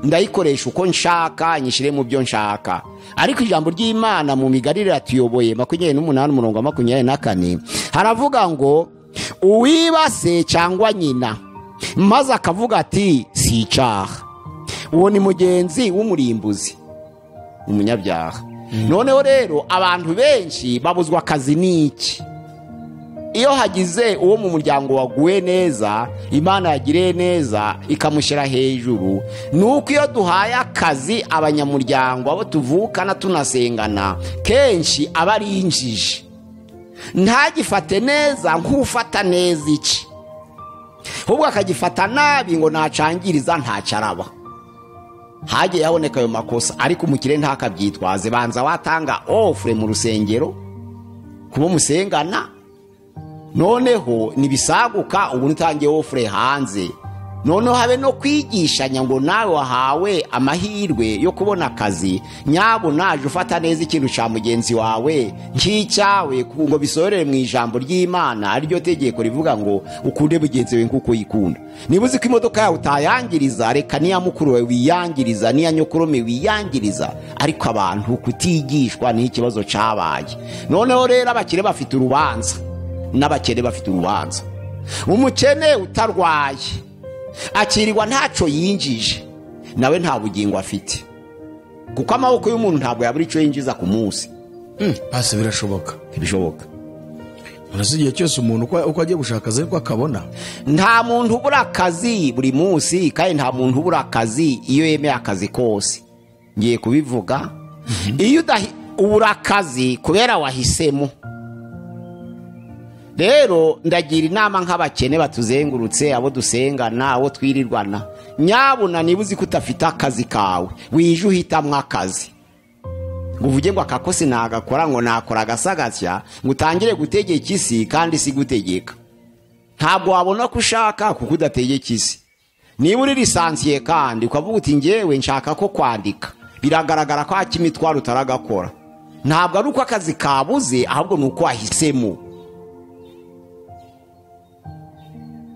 ndayikoresha uko nshaka, nyishire mu byo nshaka. Ariko ijambo ry'Imana mu migani riratuyoboye 28 umurongo wa 24 haravuga ngo uwibase cyangwa nyina maze akavuga ati si icyaha, uwo ni mugenzi w'umurimbuzi, umunyabyaha. Noneho rero abantu benshi babuzwa akazi n'iki? Iyo hagize uwo mu muryango waguwe neza, Imana yagiriye neza ikamushyira hejuru, nuko iyo duhaye akazi abanyamuryango abo tuvukana tunasengana, kenshi aba ari injiji, ntagifate neza nk'ufata neza iki, ahubwo akagifata nabi ngo nacangiriza ntacaraba. Hagiye haboneka ayo makosa, ariko umukire ntakabyitwaze. Banza watanga ofure mu rusengero kubo musengana, noneho nibisaguka ubu utangiye ofure hanze. Noneho habe no kwigishanya ngo nawe wahawe amahirwe yo kubona akazi, nyabo naje ufata neza ikintu cya mugenzi wawe nk'icyawe, ngo bisorere mu ijambo ry'Imana ariryo tegeko rivuga ngo ukunde mugenzi wawe nkuko yikunda. Niba uzi ko imodoka yawe utayangiriza, reka niya mukuru wawe wiyangiriza, niya nyokorome wiyangiriza. Ariko abantu kutigishwa ni ikibazo cyabaye. Noneho rero abakire bafite urubanza n'abakene bafite urubanza. Umukene utarwaye akirirwa ntaco yinjije, nawe nta bugingo afite, kuko amaboko y'umuntu ntabwo yabura ico yinjiza ku munsi. Basi birashoboka, ntibishoboka. Igihe cyose umuntu uko agiye gushaka akazi ariko akabona. Nta muntu ubura akazi buri munsi, kandi nta muntu ubura akazi iyo yemeye akazi kose. Ngiye kubivuga, iyo ubura akazi kubera wahisemo. Rero ndagira inama nk'abakene batuzengurutse, abo dusengana, abo twirirwana, nyabuna niba uzi ko utafite akazi kawe, wije uhitamwo akazi, ngo uvuge ngo akako sinagakora, ngo nakora agasagatya, ngo utangire gutegeka isi kandi si gutegeka. Ntabwo wabona ko ushaka kuko udategeka isi. Niba uri lisansiye kandi ukavuga uti ngewe nshaka ko kwandika, biragaragara ko akimitwaro utaragakora. Ntabwo ari uko akazi kabuze, ahubwo ni uko wahisemo.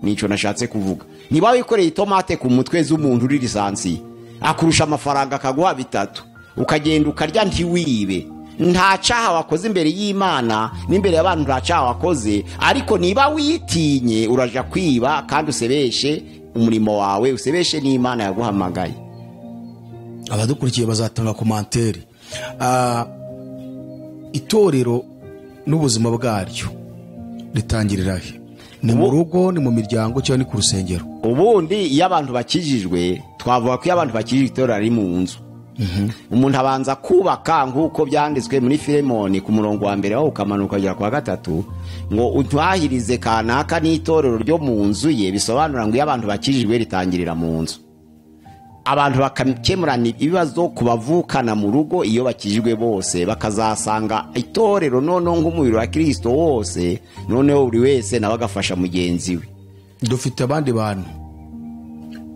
Nico nashatse kuvuga. Niba wikoreye itomate ku mutwe z'umuntu uri lisansi, akurusha amafaranga akaguha bitatu, ukagenda ukarya ntiwibe, nta cyaha wakoze imbere y'Imana n'imbere y'abantu, nta cyaha wakoze. Ariko niba witinye uraja kwiba kandi usebeshe umurimo wawe, usebeshe n'Imana yaguhamagaye. Abadukurikiye bazatanga komantere. Itorero n'ubuzima bwaryo ritangirira he? Ni mu rugo, ni mu miryango, cyangwa ni ku rusengero? Ubundi iyo abantu bakijijwe, twavuga ko iyo abantu bakijijwe itorero ari mu nzu. Umuntu abanza kubaka nk'uko byanditswe muri Filemoni ku murongo wa mbere aho ukamanuka ukagera kwa 3, ngo utwahirize kanaka n'itorero ryo mu nzu ye. Bisobanura ngo iyo abantu bakijijwe ritangirira mu nzu. Abantu bakemurana ibibazo kubavukana mu rugo iyo bakijijwe bose, bakazasanga itorero noneho nk'umubiri wa Kristo wose, noneho buri wese nawe agafasha mugenzi we. Dufite abandi bantu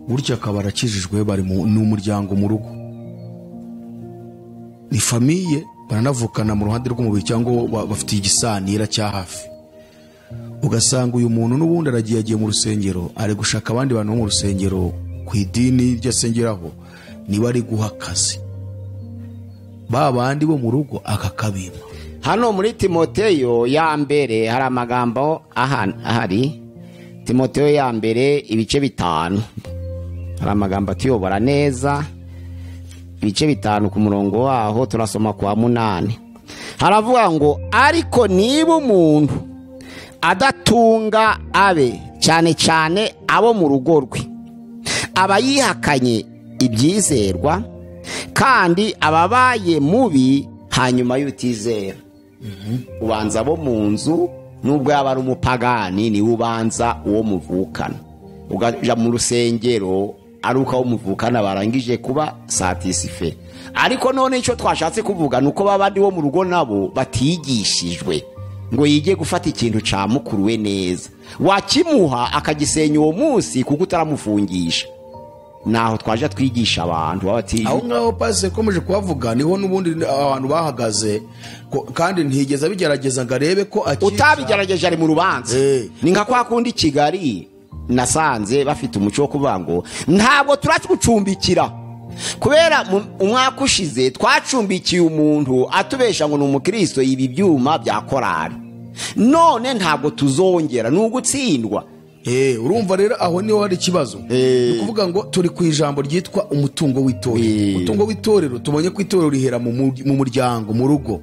gutya akaba arakijijwe, bari mu muryango mu rugo, ni famiye, baranavukana mu ruhande rw'umubiri cyangwa bafite igisanira cya hafi. Ugasanga uyu muntu n'ubundi aragiye agiye mu rusengero, ari gushaka abandi bantu bo mu rusengero ku idini ryo asengeraho, niba ari guha akazi ba bandi bo mu rugo akakabima. Hano muri Timoteyo ya mbere hari amagambo ahari. Timoteyo ya mbere ibice 5, hari amagambo atuyobora neza. Ibice 5 ku murongo waho turasoma kwa 8, haravuga ngo ariko niba umuntu adatunga abe, cyane cyane abo mu rugo rwe, aba yihakanye ibyizerwa Kandi ababaye mubi hanyuma y'utizera. Ubanza bo mu nzu, nubwo yaba ari umupagani, niwe ubanza uwo muvukana. Ugaja mu rusengero ari uko muvukana barangije kuba satisfait. Ariko none icyo twashatse kuvuga nuko babandi bo mu rugo nabo batigishijwe ngo yige gufata ikintu ca mukuru we neza, wakimuha akagisenya uwo munsi kuko utaramufungisha. Naho twaje twigisha abantu babati aho ngaho pase komeje kubavuga, niho nubundi abantu bahagaze, kandi ntigeze abigerageza ngo arebe ko akica. Utabigerageje ari mu rubanza. Ni nka kwa kundi Kigali nasanze bafite umuco wo kuvuga ngo ntabwo turacucumbikira, kubera umwaka ushize twacumbikiye umuntu atubesha ngo ni umukristo ibi byuma bya korari, none ntabwo tuzongera, ni ugutsindwa. Urumva rero aho niho hari ikibazo. Ni kuvuga ngo turi ku ijambo ryitwa umutungo w'itorero. Umutungo w'itorero tubonye ko itorero rihera mu muryango, mu rugo.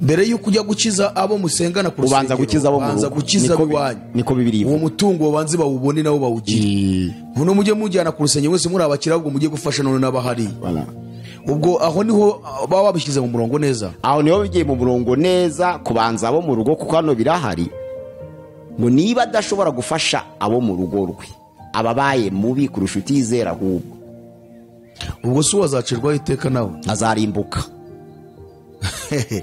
Mbere yuko ujya gukiza abo musengana ku rusengero, ubanza gukiza abo mu rugo, gukiza abiwanyu. Niko Bibiliya ivuga. Uwo mutungo babanze bawubone nabo bawugire. None mujye mujyana ku rusengero wese muri abakira, ahubwo mujye gufasha none n'abahari. Ubwo aho niho baba babishyize mu murongo neza. Aho niho bigiye mu murongo neza, kubanza abo mu rugo, kuko hano birahari ngo niba adashobora gufasha abo mu rugo rwe, ababaye mubi kurusha utizera, ahubwo ubwo si wazacirwaho iteka nawe azarimbuka.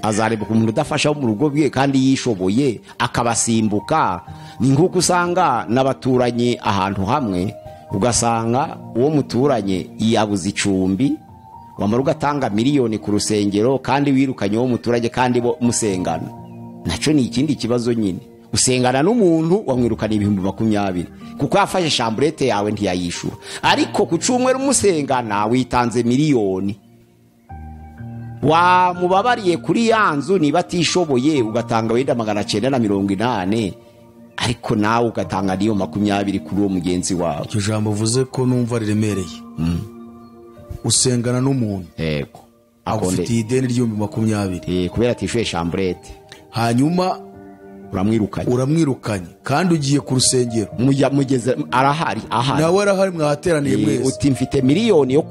Azarimbuka umuntu udafasha mu rugo rwe kandi yishoboye akabasimbuka. Ni nk'uko usanga n'abaturanyi ahantu hamwe, ugasanga uwo muturanye yabuze icumbi, wamara ugatanga miliyoni ku rusengero kandi wirukanye uwo muturage kandi bo musengana. Nacyo ni ikindi kibazo nyine. Usengana n'umuntu wamwirukana 20,000 kuko yafashe chambrette yawe ntiyayishura, ariko ku cyumweru musengana witanze miliyoni. Wamubabariye kuri ya nzu niba atishoboye ugatanga wenda 980, ariko nawe ugatanga niyo 20 kuri uwo mugenzi wawe. Icyo jambo uvuze ko numva riremereye. Usengana n'umuntu, yego, agufitiye ideni ry'ibihumbi 20, kubera atishoye chambrette, hanyuma uramwirukanye kandi ugiye ku rusengero, mugeze arahari, ahari nawe arahari, mwateraniye mwese, uti mfite miliyoni yo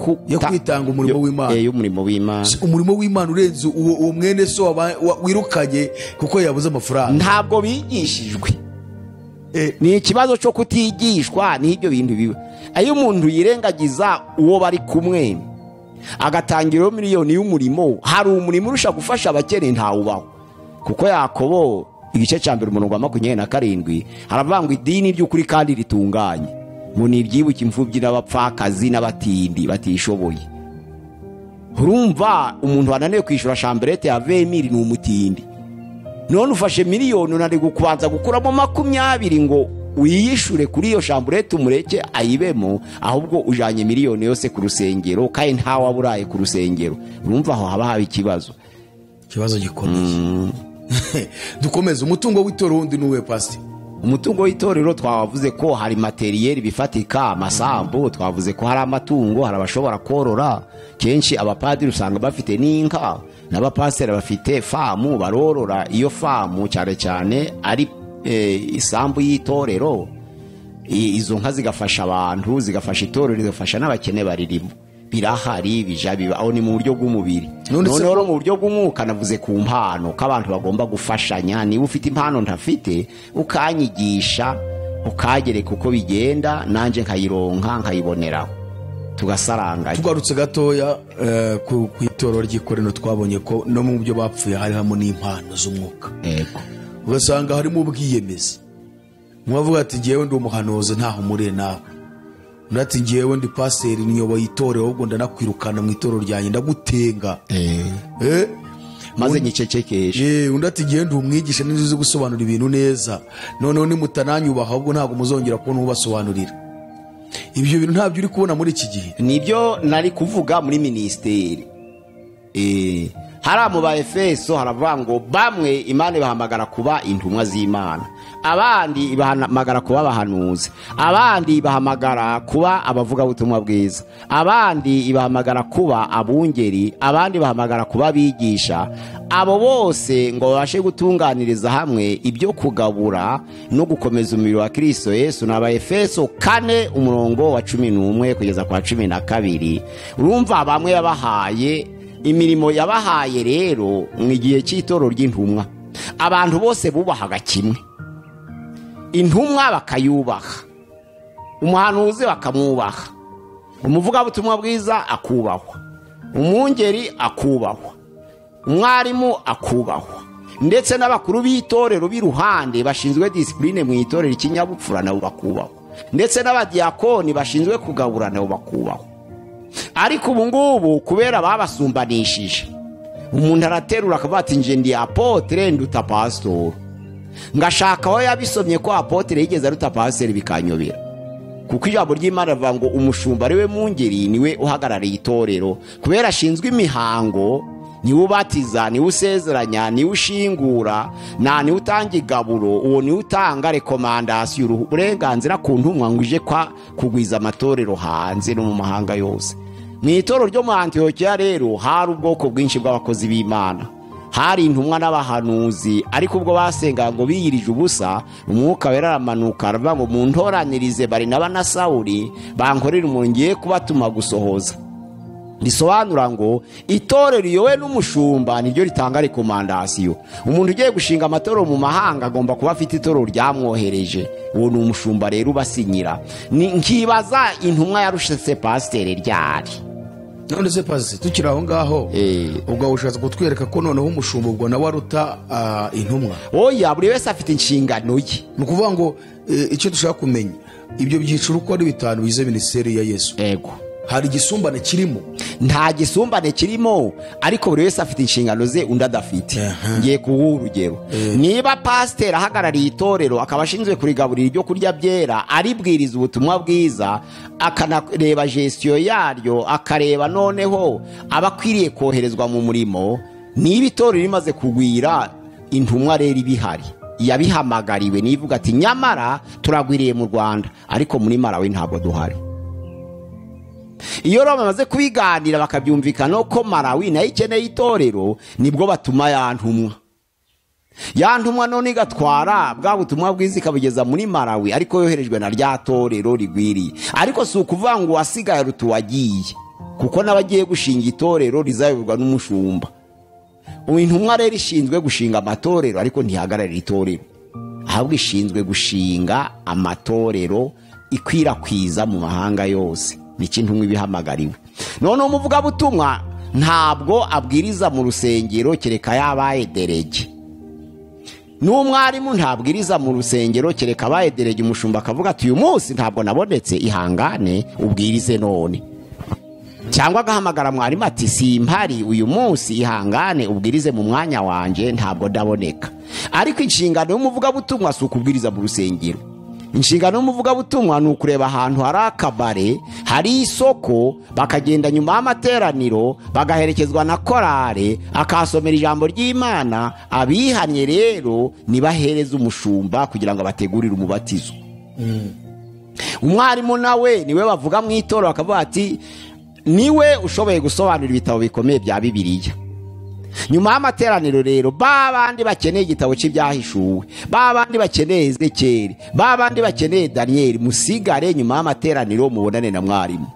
kwitanga umurimo w'Imana, y'umurimo w'Imana. Umurimo w'Imana urenze uwo mwene so wirukanye kuko yabuze amafaranga. Ntabwo bigishijwe. Ni ikibazo cyo kutigishwa, n'ibyo bintu biba. Ayo umuntu yirengagiza uwo bari kumwe agatangira miliyoni y'umurimo, hari umurimo urusha gufasha abakene ntawubaho. Kuko Yakobo igice cya mbere umurongo wa 27 haravuga ngo idini ry'ukuri kandi ritunganye ngo ni iryibuka imfubyi n'abapfakazi n'abatindi batishoboye. Urumva umuntu wananiwe kwishyura chambrette ya 20,000 ni umutindi. None ufashe miliyoni unari kubanza gukuramo 20 ngo wiyishure kuri iyo chambrette umureke ayibemo, ahubwo ujanye miliyoni yose ku rusengero kandi ntawe aburaye ku rusengero. Urumva aho haba haba ikibazo gikomeye. Dukomeze. Umutungo w'itorero wundi nuwe pasi? Umutungo w'itorero twavuze ko hari materiel bifatika, amasambu, twavuze ko hari amatungo, hari abashobora korora. Kenshi abapadiri usanga bafite n'inka, n'abapasiteri bafite famu barorora. Iyo famu cyane cyane ari isambu y'itorero, izo nka zigafasha abantu, zigafasha itorero, zigafasha n'abakene baririmo. Birahari bija biba aho ni mu buryo bw'umubiri. None mu buryo bw'umwuka navuze ku mpano ko abantu bagomba gufashanya. Niba ufite impano ntafite ukanyigisha, ukagereka uko bigenda, nanje nkayironka nkayiboneraho, tugasaranganya. Tugarutse gatoya ku itorero ry'ikoreno, twabonye ko no mu byo bapfuye hari hamwe n'impano z'umwuka. Yego, ugasanga harimo ubwiyemezi. Mwavuga ati ngewe ndi umuhanuzi ntaho muriye nawe, undi ati ngewe ndi pasiteri niyoboye itorero, ahubwo ndanakwirukana mu itorero ryanjye ndagutenga, maze nyicecekeshe. Undi ati ngewe ndi umwigisha n'inzu zo gusobanura ibintu neza, noneho nimutananyubaha ahubwo ntabwo muzongera kubona ubasobanurira. Ibyo bintu ntabyo uri kubona muri iki gihe. Nibyo nari kuvuga muri minisiteri. Hari mu ba Efeso haravuga ngo bamwe Imana ibahamagara kuba intumwa z'Imana, Abandi ibahamagara kuba abahanuzi, abandi ibahamagara kuba abavugabutumwa bwiza, abandi ibahamagara kuba abungeri, abandi bahamagara kuba abigisha. Abo bose ngo babashe gutunganiriza hamwe ibyo kugabura no gukomeza umubiri wa Kristo Yesu. N'aba Efeso 4 umurongo wa 11 kugeza kwa 12. Urumva bamwe yabahaye imirimo, yabahaye rero mu gihe cy'itoro ry'intumwa abantu bose bubahaga kimwe. Intumwa bakayubaha, umuhanuzi bakamwubaha, umuvugabutumwa bwiza akubahwa, umwungeri akubahwa, umwarimu akubahwa, ndetse n'abakuru b'itorero b'iruhande bashinzwe discipline mu itorero ikinyabupfura nabo bakubahwa, ndetse n'abadiakoni bashinzwe kugabura nabo bakubahwa. Ariko ubu ngubu kubera babasumbanishije, umuntu araterura akavuga ati nje ndi apotre nduta pastor. Ngashaka aho yabisomye ko apotre yigeze aruta pastor bikanyobera, kuko ijambo ry'Imana rivuga ngo umushumba ariwe mungeri niwe uhagarariye itorero, kubera ashinzwe imihango, niwe ubatiza, niwe usezeranya, niwe ushingura, na niwe utanga igaburo, uwo niwe utanga rekomandasiyo, uburenganzira ku ntumwa ngo ije kwa kugwiza amatorero hanze no mu mahanga yose. Mu itorero ryo mu Antiyokiya rero hari ubwoko bwinshi bw'abakozi b'Imana, hari intumwa n'abahanuzi, ariko ubwo basenga ngo biyirije ubusa, umwuka wera aramanuka aravuga ngo muntoranirize Barinaba na Sawuli bankorere umurimo ngiye kubatuma gusohoza. Risobanura ngo itorero riyobowe n'umushumba niryo ritanga rekomandasiyo. Umuntu ugiye gushinga amatorero mu mahanga agomba kuba afite itorero ryamwohereje, uwo ni umushumba rero ubasinyira. Nkibaza intumwa yarushitse pasiteri ryari? None se pasi tukiri aho ngaho, ubwo ushatse kutwereka ko noneho umushumba ubwo nawe aruta intumwa? Oya, buri wese afite inshingano ye. Ni ukuvuga ngo icyo dushaka kumenya, ibyo byiciro uko ari bitanu bigize minisiteri ya Yesu, yego, hari igisumbane kirimo? Nta gisumbane kirimo, ariko buri wese afite inshingano ze undi adafite. Ngiye kuguha urugero. Niba pasiteri ahagarariye itorero akaba ashinzwe kurigaburira ibyo kurya byera, aribwiriza ubutumwa bwiza, akanareba gestion yaryo, akareba noneho abakwiriye koherezwa mu murimo, niba itorero rimaze kugwira, intumwa rero ibihari yabihamagariwe nivuga ati nyamara turagwiriye mu Rwanda ariko muri Malawi ntabwo duhari. Iyo rero bamaze kubiganira bakabyumvikana ko Malawi nayo ikeneye itorero, nibwo batuma ya ntumwa. Ya ntumwa none igatwara bwa butumwa bwiza ikabugeza muri Malawi, ariko yoherejwe na rya torero rigwiriye. Ariko si ukuvuga ngo wasigaye rutuwagiye, kuko n'abagiye gushinga itorero rizayoborwa n'umushumba. Intumwa rero ishinzwe gushinga amatorero, ariko ntihagararira itorero, ahubwo ishinzwe gushinga amatorero ikwirakwiza mu mahanga yose. Niki ntumwa ibihamagariwe. None umuvugabutumwa ntabwo abwiriza mu rusengero kereka yabaye derege. N'umwarimu ntabwiriza mu rusengero kereka abaye derege, umushumba akavuga ati uyu munsi ntabwo nabonetse, ihangane ubwirize none. Cyangwa agahamagara mwarimu ati simpari uyu munsi, ihangane ubwirize mu mwanya wanje, ntabwo ndaboneka. Ariko inshingano y'umuvugabutumwa si ukubwiriza mu rusengero. Inshingano y'umuvugabutumwa ni ukureba ahantu hari akabare, hari isoko, bakagenda nyuma y'amateraniro, bagaherekezwa na korale, akasomera ijambo ry'Imana. Abihanye rero nibahereza umushumba kugira ngo abategurire umubatizo. Umwarimu nawe niwe bavuga mu itorero bakavuga ati niwe ushoboye gusobanura ibitabo bikomeye bya Bibiliya. Nyuma y'amateraniro rero babandi bakeneye igitabo cy'ibyahishuwe, babandi bakeneye Ezekiyeli, babandi bakeneye Daniyeli, musigare nyuma y'amateraniro mubonane na mwarimu.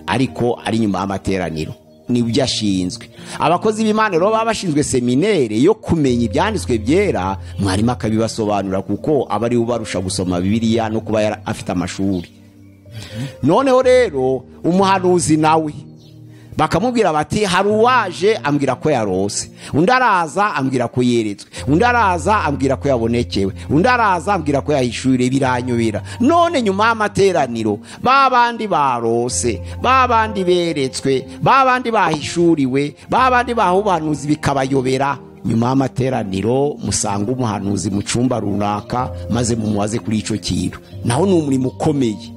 Ariko ari nyuma y'amateraniro nibyo ashinzwe. Abakozi b'Imana rero baba bashinzwe seminere yo kumenya ibyanditswe byera, mwarimu akabibasobanura kuko aba ari ubarusha gusoma Bibiliya no kuba afite amashuri. Noneho rero umuhanuzi nawe bakamubwira bati hari uwaje ambwira ko yarose, undi araza ambwira ko yeretswe, undi araza ambwira ko yabonekewe, undi araza ambwira ko yahishuye, biranyobera. None nyuma y'amateraniro babandi barose, babandi beretswe, babandi bahishuriwe, babandi bahubanuzi bikabayobera, nyuma y'amateraniro musanga umuhanuzi mu cyumba runaka maze mumubaze kuri ico kintu. Naho ni umurimo ukomeye.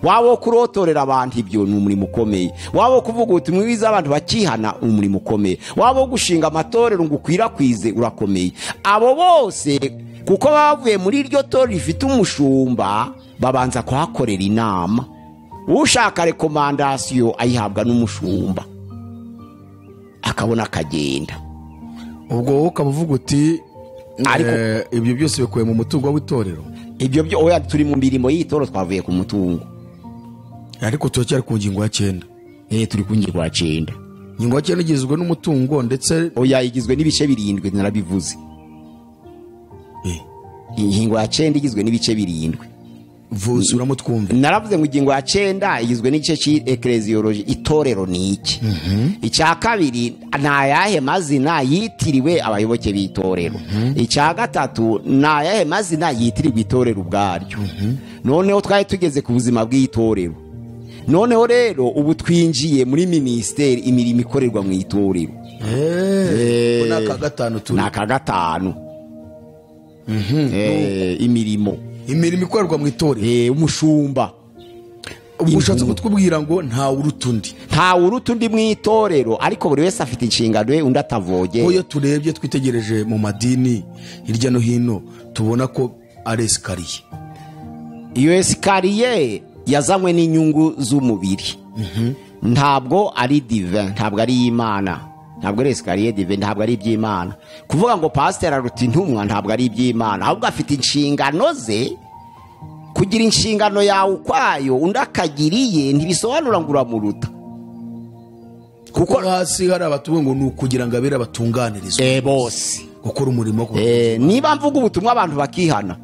Wawo kurotorera abantu ibyo ni umurimo ukomeye. Wawo kuvuga ubutumwa bwiza abantu bakihana umurimo ukomeye. Wawo gushinga amatorero ngo ukwirakwize urakomeye. Abo bose Kuko bavuye muri iryo torero rifite umushumba, babanza kuhakorera inama. Ushaka rekomandasiyo ayihabwa n'umushumba, akabona akagenda. Ubwo wowe ukaba uvuga uti Ariko ibyo byose bikuye mu mutungo w'itorero. Ibyo byo oya, turi mu mirimo y'itorero, twavuye ku mutungo. Ariko turacyari ku ngingo ya 9. Turi ku ngingo ya 9. Ingingo ya 9 igizwe n'umutungo ndetse oya, igizwe n'ibice 7, narabivuze. Ingingo ya 9 igizwe n'ibice 7. Vuzuramo twumve. Naravuze ngo ingingo ya 9 igizwe n'igice cy'ecclesiology, itorero ni iki. Icya kabiri, ni ayahe mazina yitiriwe abayoboke b'itorero. Icya gatatu, ni ayahe mazina yitirirwa itorero ubwaryo. Noneho twari tugeze ku buzima bw'itorero. Noneho rero ubu twinjiye muri minisiteri, imirimo ikorerwa mu itorero. Ni aka gatanu turi. Ni aka gatanu. Imirimo. Imirimo ikorerwa mu itorero. Umushumba. Ubwo ushatse kutubwira ngo nta uruta undi. Nta uruta undi mu itorero, ariko buri wese afite inshingano ye, undi atavogera. Iyo turebye twitegereje mu madini hirya no hino, tubona ko ari esikariye. Iyo esikariye yazanywe n'inyungu z'umubiri. Ntabwo ari divin, ntabwo ari Imana. Ntabwo ari esikariye divin, ntabwo ari iby'Imana. Kuvuga ngo pasiteri aruta intumwa ntabwo ari iby'Imana, ahubwo afite inshingano ze. Kugira inshingano yawe ukwayo undi akagiriye ntibisobanura ngo uramuruta. Kuko hasi hari abatuwe ngo ni ukugira ngo abera batunganirizwe bose gukora umurimo. Niba mvuga ubutumwa abantu bakihana,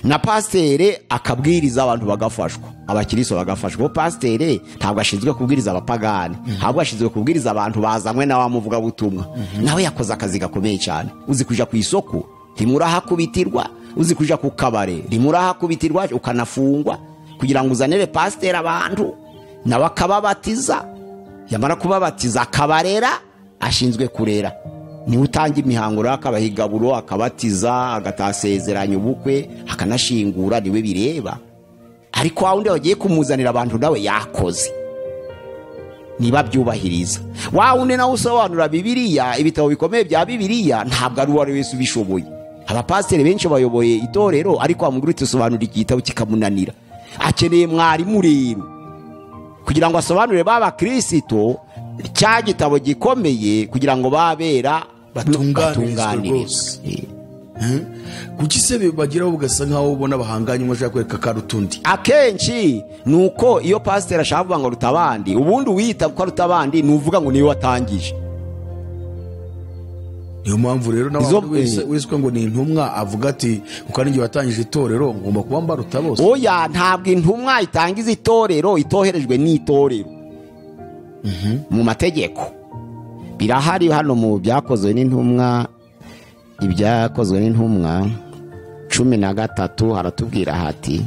na pasiteri akabwiriza abantu bagafashwa, abakiristo bagafashwa. Pasiteri ntabwo ashinzwe kubwiriza abapagani, ahubwo ashinzwe kubwiriza abantu bazanywe na wa muvuga butumwa. Nawe yakoze akazi gakomeye cyane. Uzi kuja ku isoko ntimurahakubitirwa, uzi kuja ku kabare ntimurahakubitirwa, ukanafungwa kugira ngo uzanire pasiteri abantu, nawe akababatiza. Yamara kubabatiza akabarera, ashinzwe kurera. Ni utanga imihango rero, akabaha igaburo, akabatiza, agatasezeranya ubukwe, akanashingura, niwe bireba. Ariko wa wundi wagiye kumuzanira abantu nawe yakoze, niba byubahiriza. Wa wundi nawe usobanura Bibiliya, ibitabo bikomeye bya Bibiliya, ntabwo ari uwari wese ubishoboye. Abapasiteri benshi bayoboye itorero, ariko wamubwira uti sobanura igitabo kikamunanira. Akeneye mwarimu rero kugira ngo asobanurire ba bakristo cya gitabo gikomeye, kugira ngo babera batunganirizwe rwose. Kuki se bagiraho ugasa nkaho ubona bahanganye, umwe ashaka kwereka karutundi? Akenshi nuko iyo pasiteri ashaka kuvuga ngo ruta abandi, ubundi uwita ko aruta abandi ni uvuga ngo niwe watangije. Niyo mpamvu rero nawe wese ngo ni intumwa avuga ati kuko ari njye watangije itorero ngomba kuba mbaruta bose. Oya, ntabwo intumwa itangiza itorero itoherejwe n'itorero. Mu mategeko birahari hano mu byakozwe n'intumwa, ibyakozwe n'intumwa 13 haratubwira hati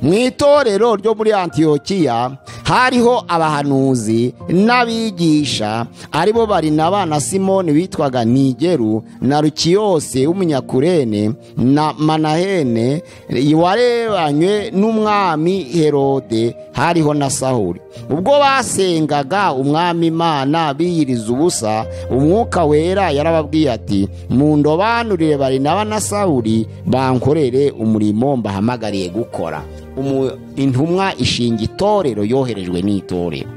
mu itorero ryo muri Antiyokiya hariho abahanuzi n'abigisha, aribo Barinaba na Simoni witwaga Nigeru na Lukiyose w'umunyakurene na Manahene warebanywe n'umwami Herode, hariho na Sawuli. Ubwo basengaga umwami Imana biyiriza ubusa, umwuka wera yarababwiye ati mundobanurire Barinaba na Sawuli bankorere umurimo mbahamagariye gukora. Intumwa ishinga itorero yoherejwe n'itorero,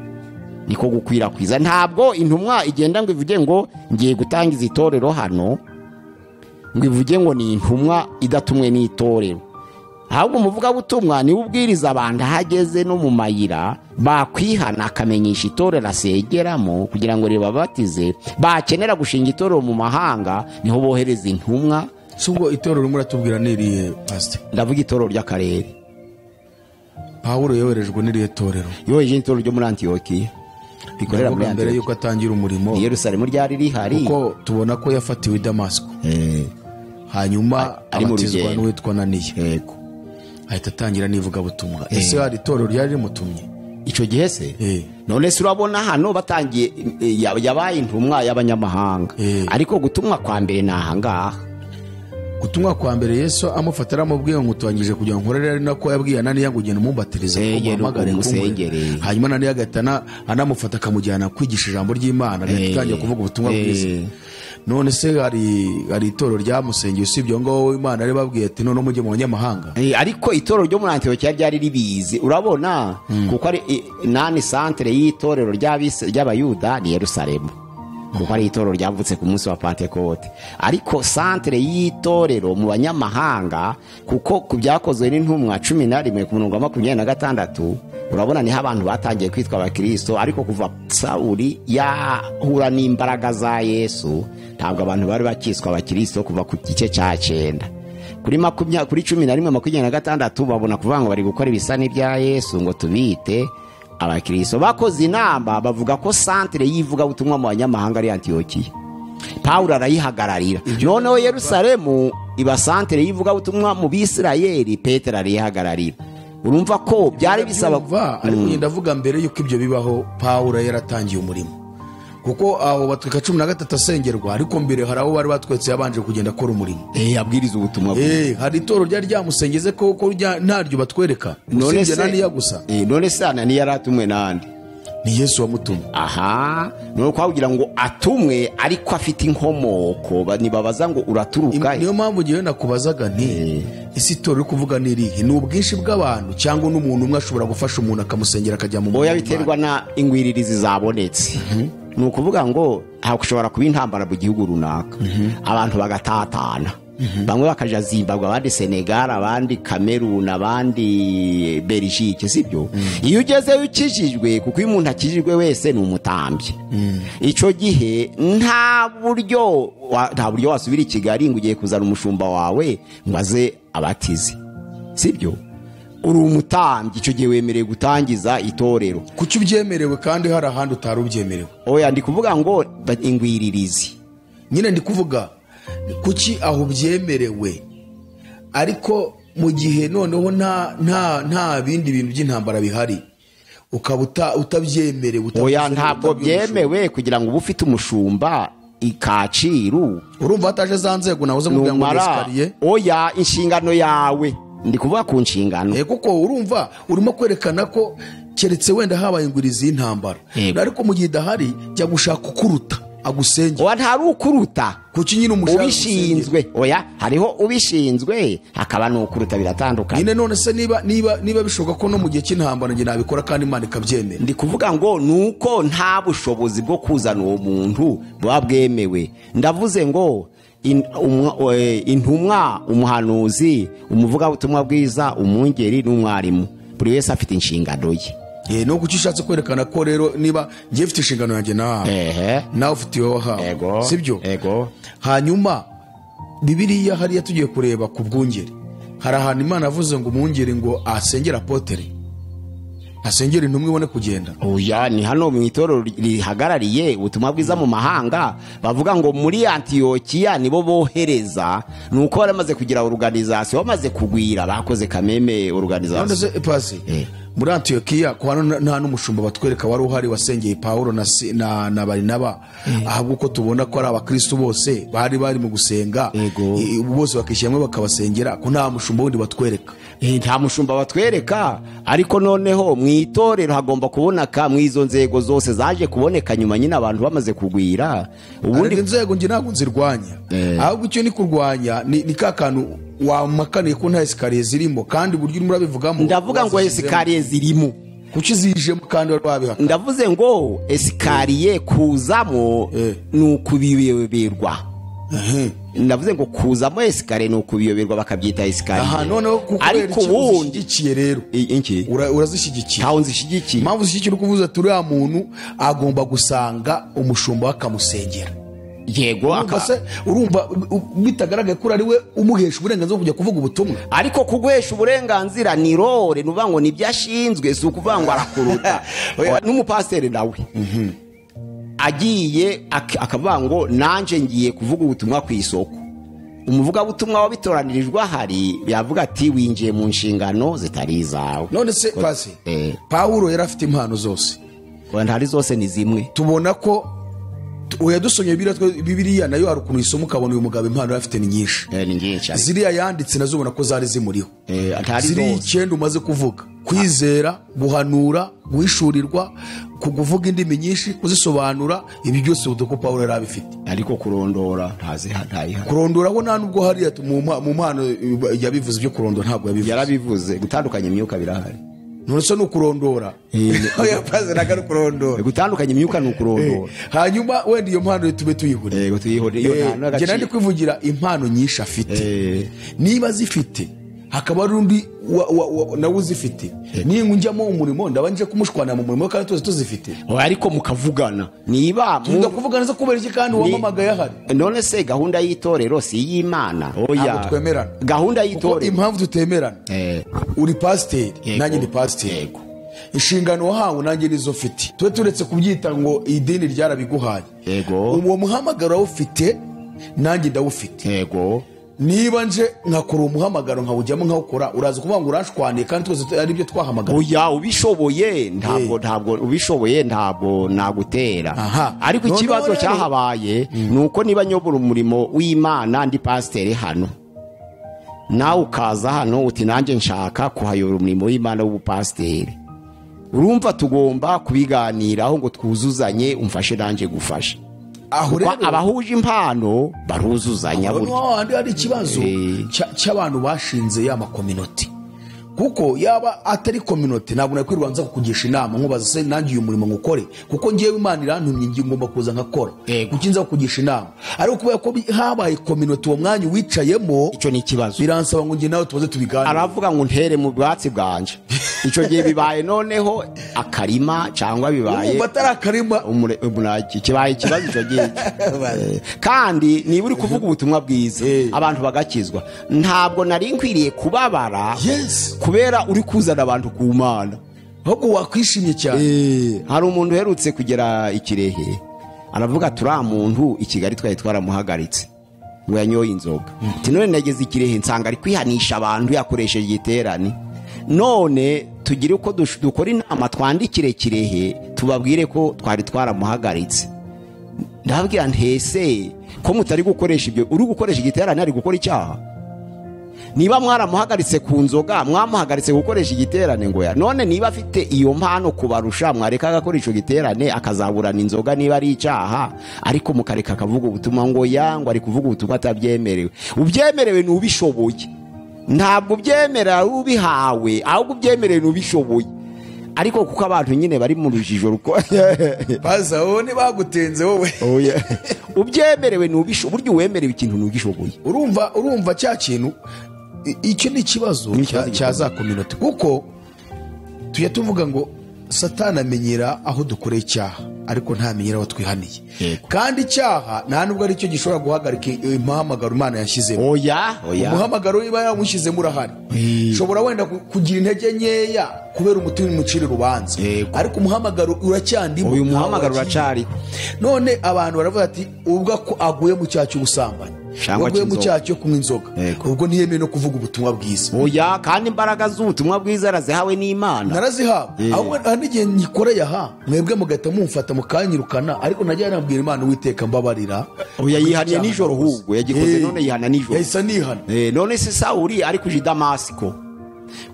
niko gukwirakwiza. Ntabwo intumwa igenda ngo ivuge ngo ngiye gutangiza itorero hano, ngo ivuge ngo ni intumwa idatumwe n'itorero. Ahubwo umuvugabutumwa niwe ubwiriza abantu ahageze no mu mayira, bakwihana akamenyesha itorero asegeramo kugira ngo ribabatize. Bakenera gushinga itorero mu mahanga, niho bohereza intumwa. Si ubwo itorero muratubwira ni irihe, Pastor? Ndavuga itorero ry'akarere. Pawulo yoherejwe n'irihe torero? Yohereje itorero ryo muri Antiyokiya rikorera muri mbere Antiyokiya yuko atangira umurimo. Yerusalemu ryari rihari, kuko tubona ko yafatiwe i Damasiko. Hanyuma abatizwa n'uwitwa Ananiya. Yego. Ahita atangira n'ivugabutumwa. Ese hari itorero ryari rimutumye icyo gihe se? None se urabona hano batangiye, yabaye intumwa y'abanyamahanga. Ariko gutumwa kwa mbere ni aha ngaha. Gutumwa kwa mbere Yesu amufata aramubwiye ngo utangije kugira ngo nkorere, ari nako yabwiye Ananiya ngo ugende umumbatirize umuhamagare umusengere. Hanyuma Ananiya agahita anamufata akamujyana kwigisha ijambo ry'Imana, agahita atangira kuvuga ubutumwa bwiza. None se hari itorero ryamusengeye usibye ngo Imana yari babwiye ati none mujye mu banyamahanga? Ariko itorero ryo muri Antiyokiya ryari ribizi, urabona, kuko ari nani centre y'itorero ry'Abayuda ni Yerusalemu, kuko ari itorero ryavutse ku munsi wa Pentekote. Ariko centre y'itorero mu banyamahanga, kuko ku byakozwe n'intumwa 11 ku murongo wa 26, urabona niho abantu batangiye kwitwa abakristo. Ariko kuva Sawuli yahura n'imbaraga za Yesu, ntabwo abantu bari bakiswa abakristo kuva ku gice cya 9 kuri 11:26 babona kuvuga ngo bari gukora ibisa n'ibya Yesu ngo tubite abakristo. Bakoze inama bavuga ko centre y'ivugabutumwa mu banyamahanga ari Antiyokiya. Pawulo arayihagararira. Noneho Yerusalemu iba centre y'ivugabutumwa mu Bisirayeli, Petero arayihagararira. Urumva ko byari bisaba. Ariko ndavuga mbere yuko ibyo bibaho Pawulo yaratangiye umurimo, kuko aho batwika 13 asengerwa, ariko mbere hari abo bari batwetse yabanje kugenda akora umurimo, yabwiriza ubutumwa. Hari itorero ryari ryamusengeze ko ntaryo batwereka. None se Ananiya gusa. None se Ananiya yaratumwe nande? Ni Yesu wamutumye. Aha, none kwagira ngo atumwe ariko afite inkomoko, nibabaza ngo uraturuka. Niyo mpamvu ngiye nakubazaga nti isi itorero kuvuga nirihe? Ni ubwinshi bw'abantu cyangwa n'umuntu umwe ashobora gufasha umuntu akamusengera akajya mu Oya, biterwa na ingwiririzi zabonetse. Ni ukuvuga ngo hashobora kuba intambara mu gihugu runaka, abantu bagatatana, bamwe bakaja Zimbabwe, abandi Senegal, abandi Cameroon, abandi Belgique, sibyo? Iyo ugezeyo ukijijwe, kuko iyo umuntu akijijwe wese ni umutambyi, icyo gihe nta buryo wasubira i Kigali ngo ugiye kuzana umushumba wawe ngo aze abatize, sibyo? Uri umutambyi, icyo gihe wemerewe gutangiza itorero. Kuki ubyemerewe kandi hari ahandi utari ubyemerewe? Oya, ndi kuvuga ngo ingwiririzi nyine, ndi kuvuga kuki aho byemerewe, ariko mu gihe noneho nta bindi bintu by'intambara bihari ukaba utabyemerewe. Oya, ntabwo byemewe kugira ngo ube ufite umushumba ikaciru. Urumva hataje za nzego nawe uze kugira ngo esikariye. Oya, inshingano yawe, ndi kuvuga ku nshingano. Kuko urumva urimo kwerekana ko keretse wenda habaye ingwirizi y'intambara, ariko mu gihe idahari jya gushaka ukuruta agusengera. Oya, ntari ukuruta. Kuki nyine umushaka ubishinzwe? Oya, hariho ubishinzwe hakaba n'ukuruta, biratandukanye. Nyine none se niba bishoboka ko no mu gihe cy'intambara njye nabikora kandi Imana ikabyemera. Ndi kuvuga ngo nuko nta bushobozi bwo kuzana uwo muntu buba bwemewe. Ndavuze ngo intumwa, umuhanuzi, umuvugabutumwa bwiza, umwungeri n'umwarimu, buri wese afite inshingano ye. No kuki ushatse kwerekana ko rero niba ngiye mfite inshingano yanjye nawe, nawe ufite iyo wahawe, sibyo? Hanyuma Bibiliya hariya tugiye kureba ku bwungeri, hari ahantu Imana avuze ngo umwungeri ngo asengere apotere, asengera intumwa ibone kugenda. Oya, ni hano mu itorero rihagarariye ubutumwa bwiza mu mahanga, bavuga ngo muri Antiyokiya nibo bohereza, nuko baramaze kugira organisation, bamaze kugwira, bakoze kameme organisation. None se pasi muri Antiyokiya ko hano nta n'umushumba batwereka wari uhari wasengeye Pawulo na Barinaba, ahubwo ko tubona ko ari abakristo bose bari bari mu gusenga, bose bakishyira hamwe bakabasengera, ko nta mushumba wundi batwereka. Nta mushumba batwereka, ariko noneho mu itorero hagomba kuboneka mu izo nzego zose zaje kuboneka nyuma nyine abantu bamaze kugwira. Ubundi inzego nge ntabwo nzirwanya, ahubwo icyo ni kurwanya ni ka kantu wamakaniye ko nta esikariye zirimo, kandi uburyo urimo urabivugamo. Ndavuga ngo esikariye zirimo, kuki zijemo kandi wari wabihakana? Ndavuze ngo esikariye kuzamo ni ukubiyoberwa. Ndavuze ngo kuzamo esikariye ni ukubiyoberwa, bakabyita esikariye. Aha, noneho ariko ubundi uzishyigikiye rero urazishyigikiye. Ntawe nzishyigikiye. Impamvu uzishyigikiye uko uvuze ati uriya muntu agomba gusanga umushumba akamusengera. Yego, urumva bitagaragaye ko ari we umuhesha uburenganzira bwo kujya kuvuga ubutumwa. Ariko kuguhesha uburenganzira ni role, nuvuga ngo nibyo ashinzwe, si ukuvuga ngo arakuruta. N'umupasiteri nawe agiye akavuga ngo nanje ngiye kuvuga ubutumwa ku isoko, umuvugabutumwa wabitoranirijwe ahari yavuga ati winjiye mu nshingano zitari izawe. None se pasi Pawulo yari afite impano zose? Ntari zose, ni zimwe. Tubona ko Oya, dusomye Bibiliya nayo hari ukuntu isoma ukabona uyu mugabo impano afite ni nyinshi. Ni nyinshi. Ziriya yanditse nazo ubona ko zari zimuriho. Ziriya 9 umaze kuvuga: kwizera, guhanura, guhishurirwa, kuvuga indimi nyinshi, kuzisobanura, ibi byose uko Pawulo yari abifite. Ariko kurondora ntayiha. Kurondora ho nta nubwo hariya mu mpano yabivuze, ibyo kurondora ntabwo yabivuze. Yarabivuze, gutandukanya imyuka birahari. None se ni ukurondora? Oya, paze ntabwo ari ukurondora. Gutandukanya imyuka ni ukurondora. Hanyuma wenda iyo mpano tube tuyihuriye. Yego, tuyihuriye. Iyo nta n'agaciro. Njye ndi kwivugira impano nyinshi afite. Niba zifite hakaba hari undi nawe uzifite, niba njyamo umurimo ndaba nje kumushwana mu murimo kandi tuzi tuzifite. Ariko mukavugana niba tunda kuvugana neza kubera iki kandi uwamamagaye ahari. None se gahunda y'itorero si y'Imana? Oya, twemerana gahunda y'itorero. Impamvu tutemerana, uri pasiteri nanjye ndi pasiteri, inshingano wahawe nanjye nizo mfite. Tube turetse kubyita ngo idini ryarabiguhaye. Uwo muhamagaro ufite nanjye ndawufite. Yego. Niba nje nkakora umuhamagaro nkawujyamo nkawukora, uraza kuvuga ngo urashwaniye kandi twese ari byo twahamagara. Oya, ubishoboye ntabwo ubishoboye ntabwo nagutera. Ariko ikibazo cyahabaye nuko niba nyobora umurimo w'Imana ndi pasiteri hano, nawe ukaza hano uti nanjye nshaka kuhayobora umurimo w'Imana w'ubupasiteri, urumva tugomba kubiganiraho ngo twuzuzanye, umfashe nanjye gufasha. Abahuje impano baruzuzanya burya. Handi hari ikibazo cy'abantu bashinze ya makominoti, kuko yaba atari community ntabwo nakwirwanza kukugisha inama nkubaza se nanjye uyu murimo ngukore, kuko ngewe Imana irantumye ngiye ngomba kuza nkakora, kuki nza kukugisha inama? Ariko kubera ko habaye community uwo mwanya wicayemo, icyo ni ikibazo. Biransaba ngo nge nawe tubaze tubiganire. Aravuga ngo ntere mu bwatsi bwanje. Icyo gihe bibaye noneho akarima cyangwa bibaye batari akarima umunaki kibaye ikibazo icyo gihe. Kandi niba uri kuvuga ubutumwa bwiza abantu bagakizwa, ntabwo nari nkwiriye kubabara kubera uri kuzana abantu ku Mana, ahubwo wakwishimye cyane. Hari umuntu uherutse kugera Ikirehe aravuga turiya muntu i Kigali twari twaramuhagaritse ngo yanyoye inzoga. Ati none nageze Ikirehe nsanga ari kwihanisha abantu yakoresheje igiterane, none tugire uko dukora inama twandikire Kirehe tubabwire ko twari twaramuhagaritse. Ndababwira ntese ko mutari gukoresha ibyo, uri gukoresha igiterane ari gukora icyaha. Niba mwaramuhagaritse ku nzoga, mwamuhagaritse gukoresha igiterane ngo ya none niba afite iyo mpano kubarusha, mwareka agakora icyo giterane akazaburana inzoga niba ari icyaha, ariko mukareka akavuga ubutumwa ngo ya ngo ari kuvuga ubutumwa atabyemerewe. Ubyemerewe ni ubishoboye, ntabwo ubyemera ubihawe, ahubwo ubyemerewe ni ubishoboye. Ariko kuko abantu nyine bari mu rujijo ruko baza wowe ntibagutenze wowe. Ubyemerewe ni ubishoboye, buryo uwemerewe ikintu ni ugishoboye. Urumva cya kintu icyo ni ikibazo cya za community, kuko tujya tuvuga ngo Satani amenyera aho dukoreye icyaha ariko ntamenyera aho twihaniye. Kandi icyaha nta nubwo ari cyo gishobora guhagarika umuhamagaro Imana yashyizemo. Oya, oya. Umuhamagaro iba yamushyizemo urahari. Ushobora wenda kugira intege nkeya kubera umutima umucira urubanza, ariko umuhamagaro uracyandimo. Uyu muhamagaro uracari. None abantu baravuga ati ubwo ko aguye mu cyaha cy'ubusambanyi, aguye mu cyaha cyo kunywa inzoga, ubwo ntiyemewe no kuvuga ubutumwa bwiza. Oya, kandi imbaraga z'ubutumwa bwiza arazihawe n'Imana. Narazihawe. Ahubwo hari n'igihe nyikoreye aha mwebwe mugahita mumfata mukanyirukana, ariko najya nabwira Imana Uwiteka mbabarira. Oya, yihaniye nijoro ahubwo yagikoze none yihana nijoro. Yahise anihana. None se Sawuli ari kuja i Damasiko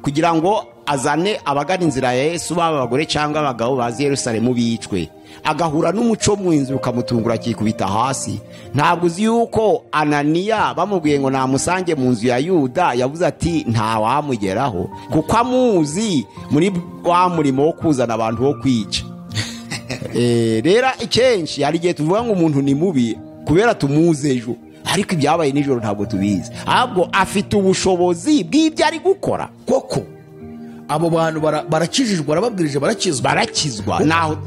kugira ngo azane abagana inzira ya Yesu, baba abagore cyangwa abagabo bazi Yerusalemu bicwe, agahura n'umuco mu inzu ukamutungura akikubita hasi. Ntabwo uzi yuko Ananiya bamubwiye ngo namusange mu nzu ya Yuda, yavuze ati nta wamugeraho kuko amuzi muri wa murimo wo kuzana abantu wo kwica. Rero ikenshi hari igihe tuvuga ngo umuntu ni mubi kubera tumuzi ejo, ariko ibyabaye nijoro ntabwo tubizi. Ahubwo afite ubushobozi bw'ibyo ari gukora. Koko abo bantu barakijijwe, barababwirije, barakizwa.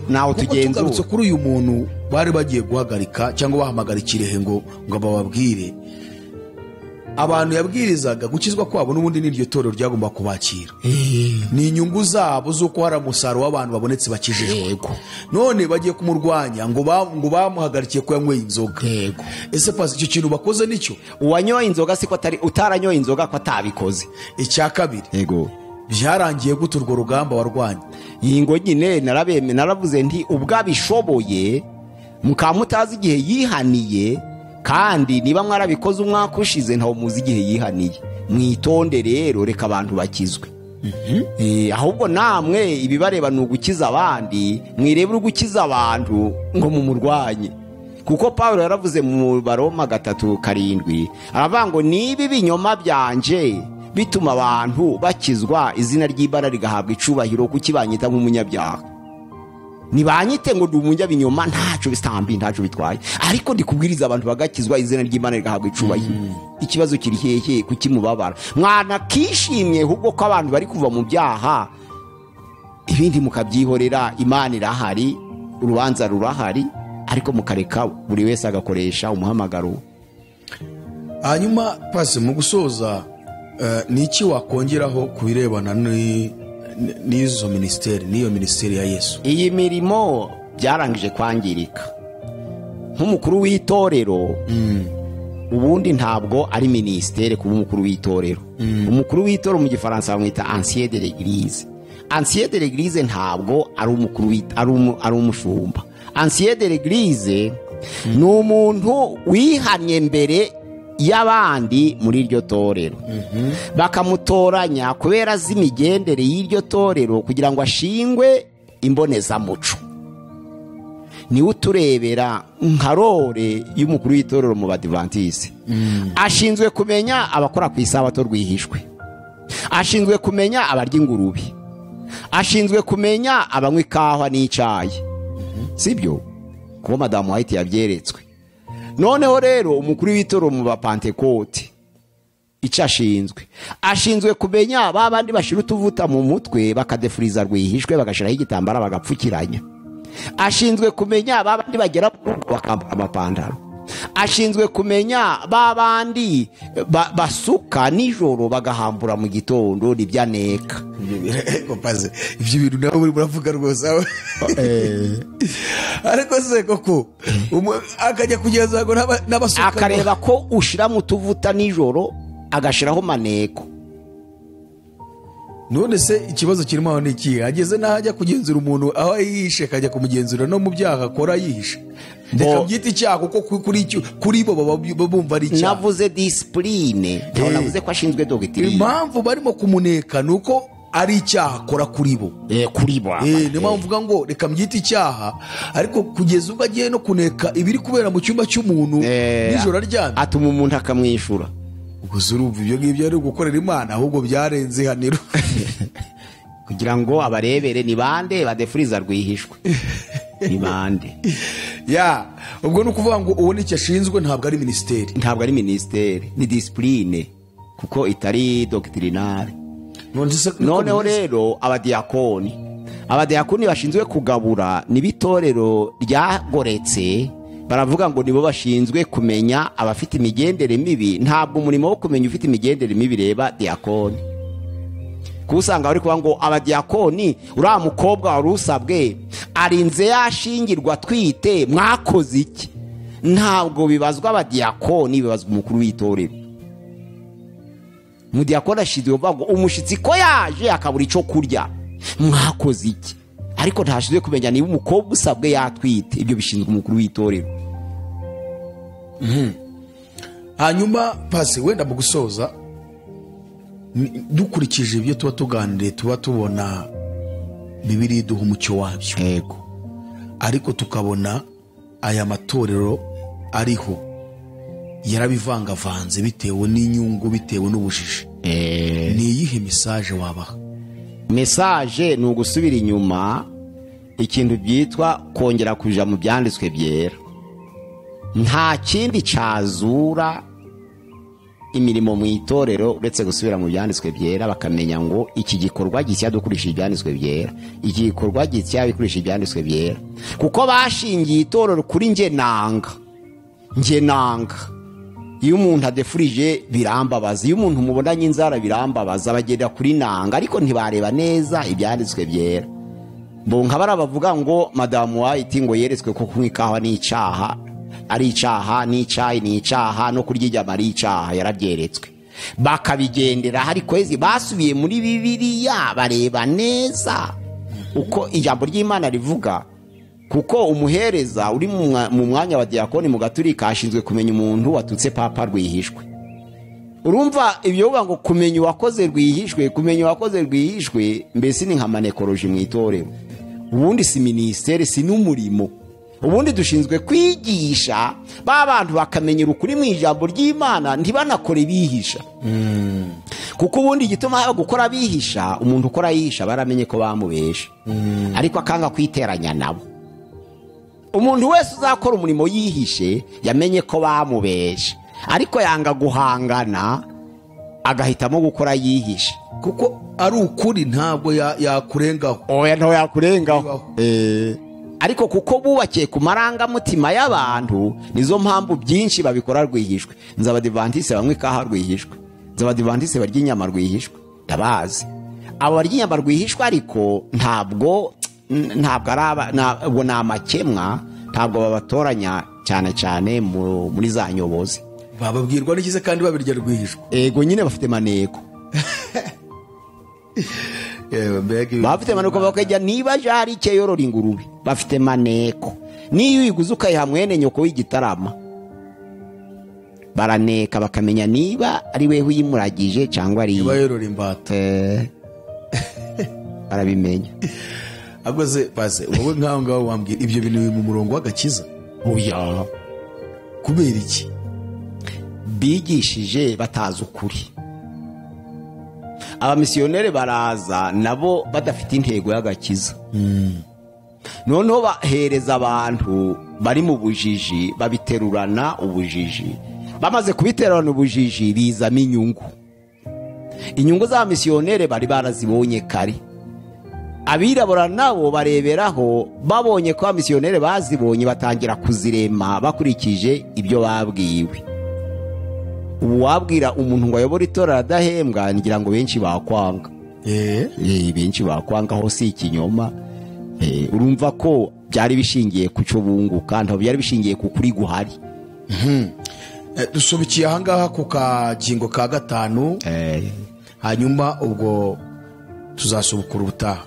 Naho tugenzura. Tugarutse kuri uyu muntu bari bagiye guhagarika cyangwa bahamagara Ikirehe ngo bababwire, abantu yabwirizaga gukizwa kwabo n'ubundi n'iryo torero ryagomba kubakira. Ni inyungu zabo z'uko hari umusaruro w'abantu babonetse bakijijwe. None bagiye kumurwanya ngo bamuhagarikiye ko yanyweye inzoga. Ese pasi icyo kintu bakoze nicyo? Uwanyoye inzoga siko atari utaranyoye inzoga ko atabikoze. Icya kabiri, byarangiye gute urwo rugamba warwanye? Iyi ngo nyine naravuze nti ubwo abishoboye Mukaba mutazi igihe yihaniye, kandi niba mwarabikoze umwaka ushize ntawo muzi igihe yihaniye. Mwitonde rero, reka abantu bakizwe. Ahubwo namwe ibibareba ni ugukiza abandi, mwirebere ugukiza abantu ngo mumurwanye. Kuko Pawulo yaravuze mu Baroma 3:7, aravuga ngo niba ibinyoma byanje bituma abantu bakizwa, izina ry'Imana rigahabwa icubahiro, kuki banyita nk'umunyabyaha? Nibanyite ngo ndi umunyabinyoma, ntaco bisambi, ntaco bitwaye, ariko ndikubwiriza abantu bagakizwa, izina ry'Imana rigahabwa icubahiro. Ikibazo kiri hehe? Kuki mubabara? Mwana kishimye ahubwo ko abantu bari kuva mu byaha, ibindi mukabyihorera. Imana irahari, urubanza rurahari, ariko mukareka buri wese agakoresha umuhamagaro. Hanyuma pasi mu gusoza, niki wakongeraho ku birebana n'izo ministeri, n'iyo ministeri ya Yesu? Iyi mirimo byarangije kwangirika. Nk'umukuru w'itorero, ubundi ntabwo ari ministere kuba umukuru w'itorero. Umukuru w'itorero mu gifaransa bamwita ancien de l'église. Ancien de l'église ntabwo ari umukuru, ari umushumba. Ancien de l'église ni umuntu wihannye mbere y'abandi muri iryo torero, bakamutoranya kubera azi imigendere y'iryo torero kugira ngo ashingwe imbonezamuco. Niwe uturebera nka rore y'umukuru w'itorero mu Badivantisi. Ashinzwe kumenya abakora ku isabato rwihishwe, ashinzwe kumenya abarya ingurube, ashinzwe kumenya abanywa ikawa n'icyayi. Sibyo? Kuba Madamu White yabyeretswe. Noneho rero umukuru w'itorero mu Bapantekote icyo ashinzwe, ashinzwe kumenya ba bandi bashira utuvuta mu mutwe bakadefuriza rwihishwe, bagashiraho igitambara bagapfukiranya. Ashinzwe kumenya ba bandi bagera bakambara amapantaro. Ashinzwe kumenya ba bandi basuka nijoro bagahambura mu gitondo nibyaneka. Ibyo bintu nawe uri muravuga rwose. Ariko se koko akajya kugeza ngo n'abasuka, akareba ko ushira mu tuvuta nijoro agashiraho maneko. None se ikibazo kirimo aho niki? Ageze n'ahajya kugenzura umuntu aho yihishe, akajya kumugenzura no mu byaha akora yihishe. Ndeka byita icyaha kuko kuri bo bumva ari icyaha. Navuze discipline, navuze ko ashinzwe doctrine. Impamvu barimo kumuneka nuko ari icyaha akora kuri bo. Kuri bo. Niyo mpamvu mvuga ngo reka mbyite icyaha, ariko kugeza ubwo agiye no kuneka ibiri kubera mu cyumba cy'umuntu nijoro aryamye, atuma umuntu akamwishura. Gusa urumva ibyo ngibyo ari gukorera Imana, ahubwo byarenze ihaniro. Kugira ngo abarebere ni bande badefuriza rwihishwe. Ni bande. Ya, ubwo no kuvuga ngo uwo nicyo ashinzwe ntabwo ari ministeri. Ntabwo ari ministeri, ni discipline kuko itari doctrinale. Noneho rero abadiakoni bashinzwe kugabura nibitorero ryagoretse, baravuga ngo nibo bashinzwe kumenya abafite imigendere mibi. Ntabwo umurimo wo kumenya ufite imigendere mibi reba diakoni. Kusanga bari kuvuga ngo abadiakoni uriya mukobwa wari usabwe arinze yashingirwa twite, mwakoze iki? Ntabwo bibazwa abadiakoni, bibazwa umukuru w'itorero. Mudiakoni ashinzwe kuvuga ngo umushitsi ko yaje akabura ico kurya, mwakoze iki? Ariko ntashinzwe kumenya niba umukobwa usabwe yatwite, ibyo bishinzwe umukuru w'itorero. Hanyuma pasi wenda mu gusoza, dukurikije ibyo tuba tuganiriye, tuba tubona Bibiliya iduha umucyo wabyo. Yego. Ariko tukabona aya matorero ariho yarabivangavanze bitewe n'inyungu, bitewe n'ubujiji. Ni iyihe message wabaha? Message ni ugusubira inyuma, ikintu byitwa kongera kuja mu byanditswe byera. Nta kindi cazura imirimo mu itorero uretse gusubira mu byanditswe byera, bakamenya ngo iki gikorwa gishya dukoresha ibyanditswe byera, iki gikorwa gishya bikoresha ibyanditswe byera. Kuko bashingiye itorero kuri nge nanga. Iyo umuntu adefurije birambabaza, iyo umuntu mubonanye inzara birambabaza, bagenda kuri nanga, ariko ntibareba neza ibyanditswe byera. Bonka barabavuga ngo Madamu White ngo yeretswe ko kunywa ikawa ni icaha, ari icaha n'icayi ni icaha, no kurya inyama ari icaha, yarabyeretswe. Bakabigendera hari kwezi basubiye muri Bibiliya bareba neza uko ijambo ry'Imana rivuga. Kuko umuhereza uri mu mwanya wa diakoni mu gaturika ashinzwe kumenya umuntu watutse papa rwihishwe. Urumva ibyo uvuga ngo kumenya uwakoze rwihishwe, kumenya uwakoze rwihishwe mbese ni nka manekoloji mu itorero. Ubundi si ministere, si n'umurimo. Ubundi dushinzwe kwigisha ba bantu bakamenyera ukuri mu ijambo ry'Imana, ntibanakore bihisha. Kuko ubundi igituma gukora bihisha, umuntu ukora yihisha baramenye ko bamubesha. Ariko akanga kwiteranya nabo. Umuntu wese uzakora umurimo yihishe yamenye ko bamubesha, ariko yanga guhangana agahitamo gukora yihishe. Kuko ari ukuri ntabwo yakurengaho. Oya, ntabwo yakurengaho. Ariko kuko bubakiye ku marangamutima y'abantu, nizo mpamvu byinshi babikora rwihishwe. Nzi abadivantiste bamwe ikaha rwihishwe, nzi abadivantiste barya inyama rwihishwe, ndabazi abo barya inyama rwihishwe, ariko ntabwo ntabwo ni amakemwa, ntabwo babatoranya cyane cyane muri za nyobozi. Bababwirwa n'ikize kandi babirya rwihishwa. Ego nyine bafite maneko. Bafite maneko bakajya niba jari cye yorora ingurube, bafite maneko. Niyo uyiguze ukayiha mwene nyoko w'igitarama, baraneka bakamenya niba ari wewe uyimuragije cyangwa ari niba yorora imbata. Barabimenya. Agoze baze wowe nkaho ngaho wambwira ibyo bintu biri mu murongo w'agakiza. Oya. Kubera iki? Bigishije batazi ukuri. Abamisiyoneri baraza nabo badafite intego y'agakiza. Noneho bahereza abantu bari mu bujiji, babiterurana ubujiji. Bamaze kubiterurana ubujiji bizamo inyungu. Inyungu z'abamisiyoneri bari barazibonye kare. Abirabura nabo bareberaho, babonye ko abamisiyoneri bazibonye batangira kuzirema bakurikije ibyo babwiwe. Ubu wabwira umuntu ngo ayobore itorero adahembwa, ngira ngo benshi bakwanga. Benshi bakwanga, ho si ikinyoma. Urumva ko byari bishingiye ku cyo bunguka, ntabwo byari bishingiye ku kuri guhari. Dusubikiye aha ngaha ku kagingo ka 5. Hanyuma ubwo tuzasubukura ubutaha.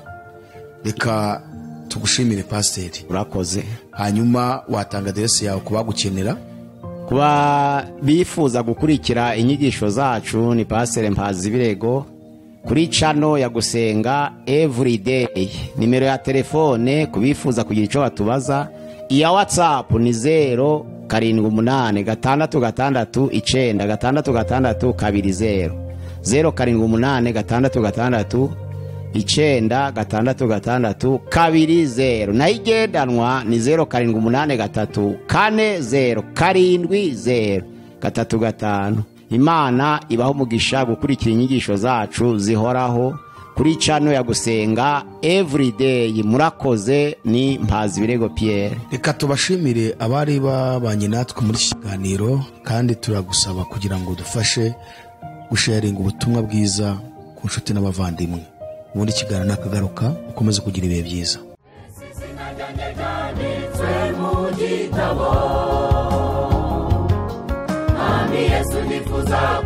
Reka tugushimire pasiteri. Urakoze. Hanyuma watanga aderesi yawe ku bagukenera. Kuba bifuza gukurikira inyigisho zacu ni Pasiteri Mpazibirego kuri channel ya Gusenga Everyday. Nimero ya telefone kubifuza kugira icyo batubaza, iya WhatsApp ni 0 7 8 6 6 9 6 6 2 0 0 7 8 6 6 9 6 6 2 0. Nayo igendanwa ni 0 7 8 3 4 0 7 0 3 5. Imana ibaho umugisha gukurikira inyigisho zacu zihoraho kuri channel ya Gusenga Everyday. Murakoze. Ni Mpazibirego Pierre. Reka tubashimire abari babanye natwe muri iki kiganiro, kandi turagusaba kugira ngo dufashe gusharinga ubutumwa bwiza ku nshuti n'abavandimwe. Ubundi ikiganiro nakagaruka, ukomeze kugira ibihe byiza. Yesu nifuza.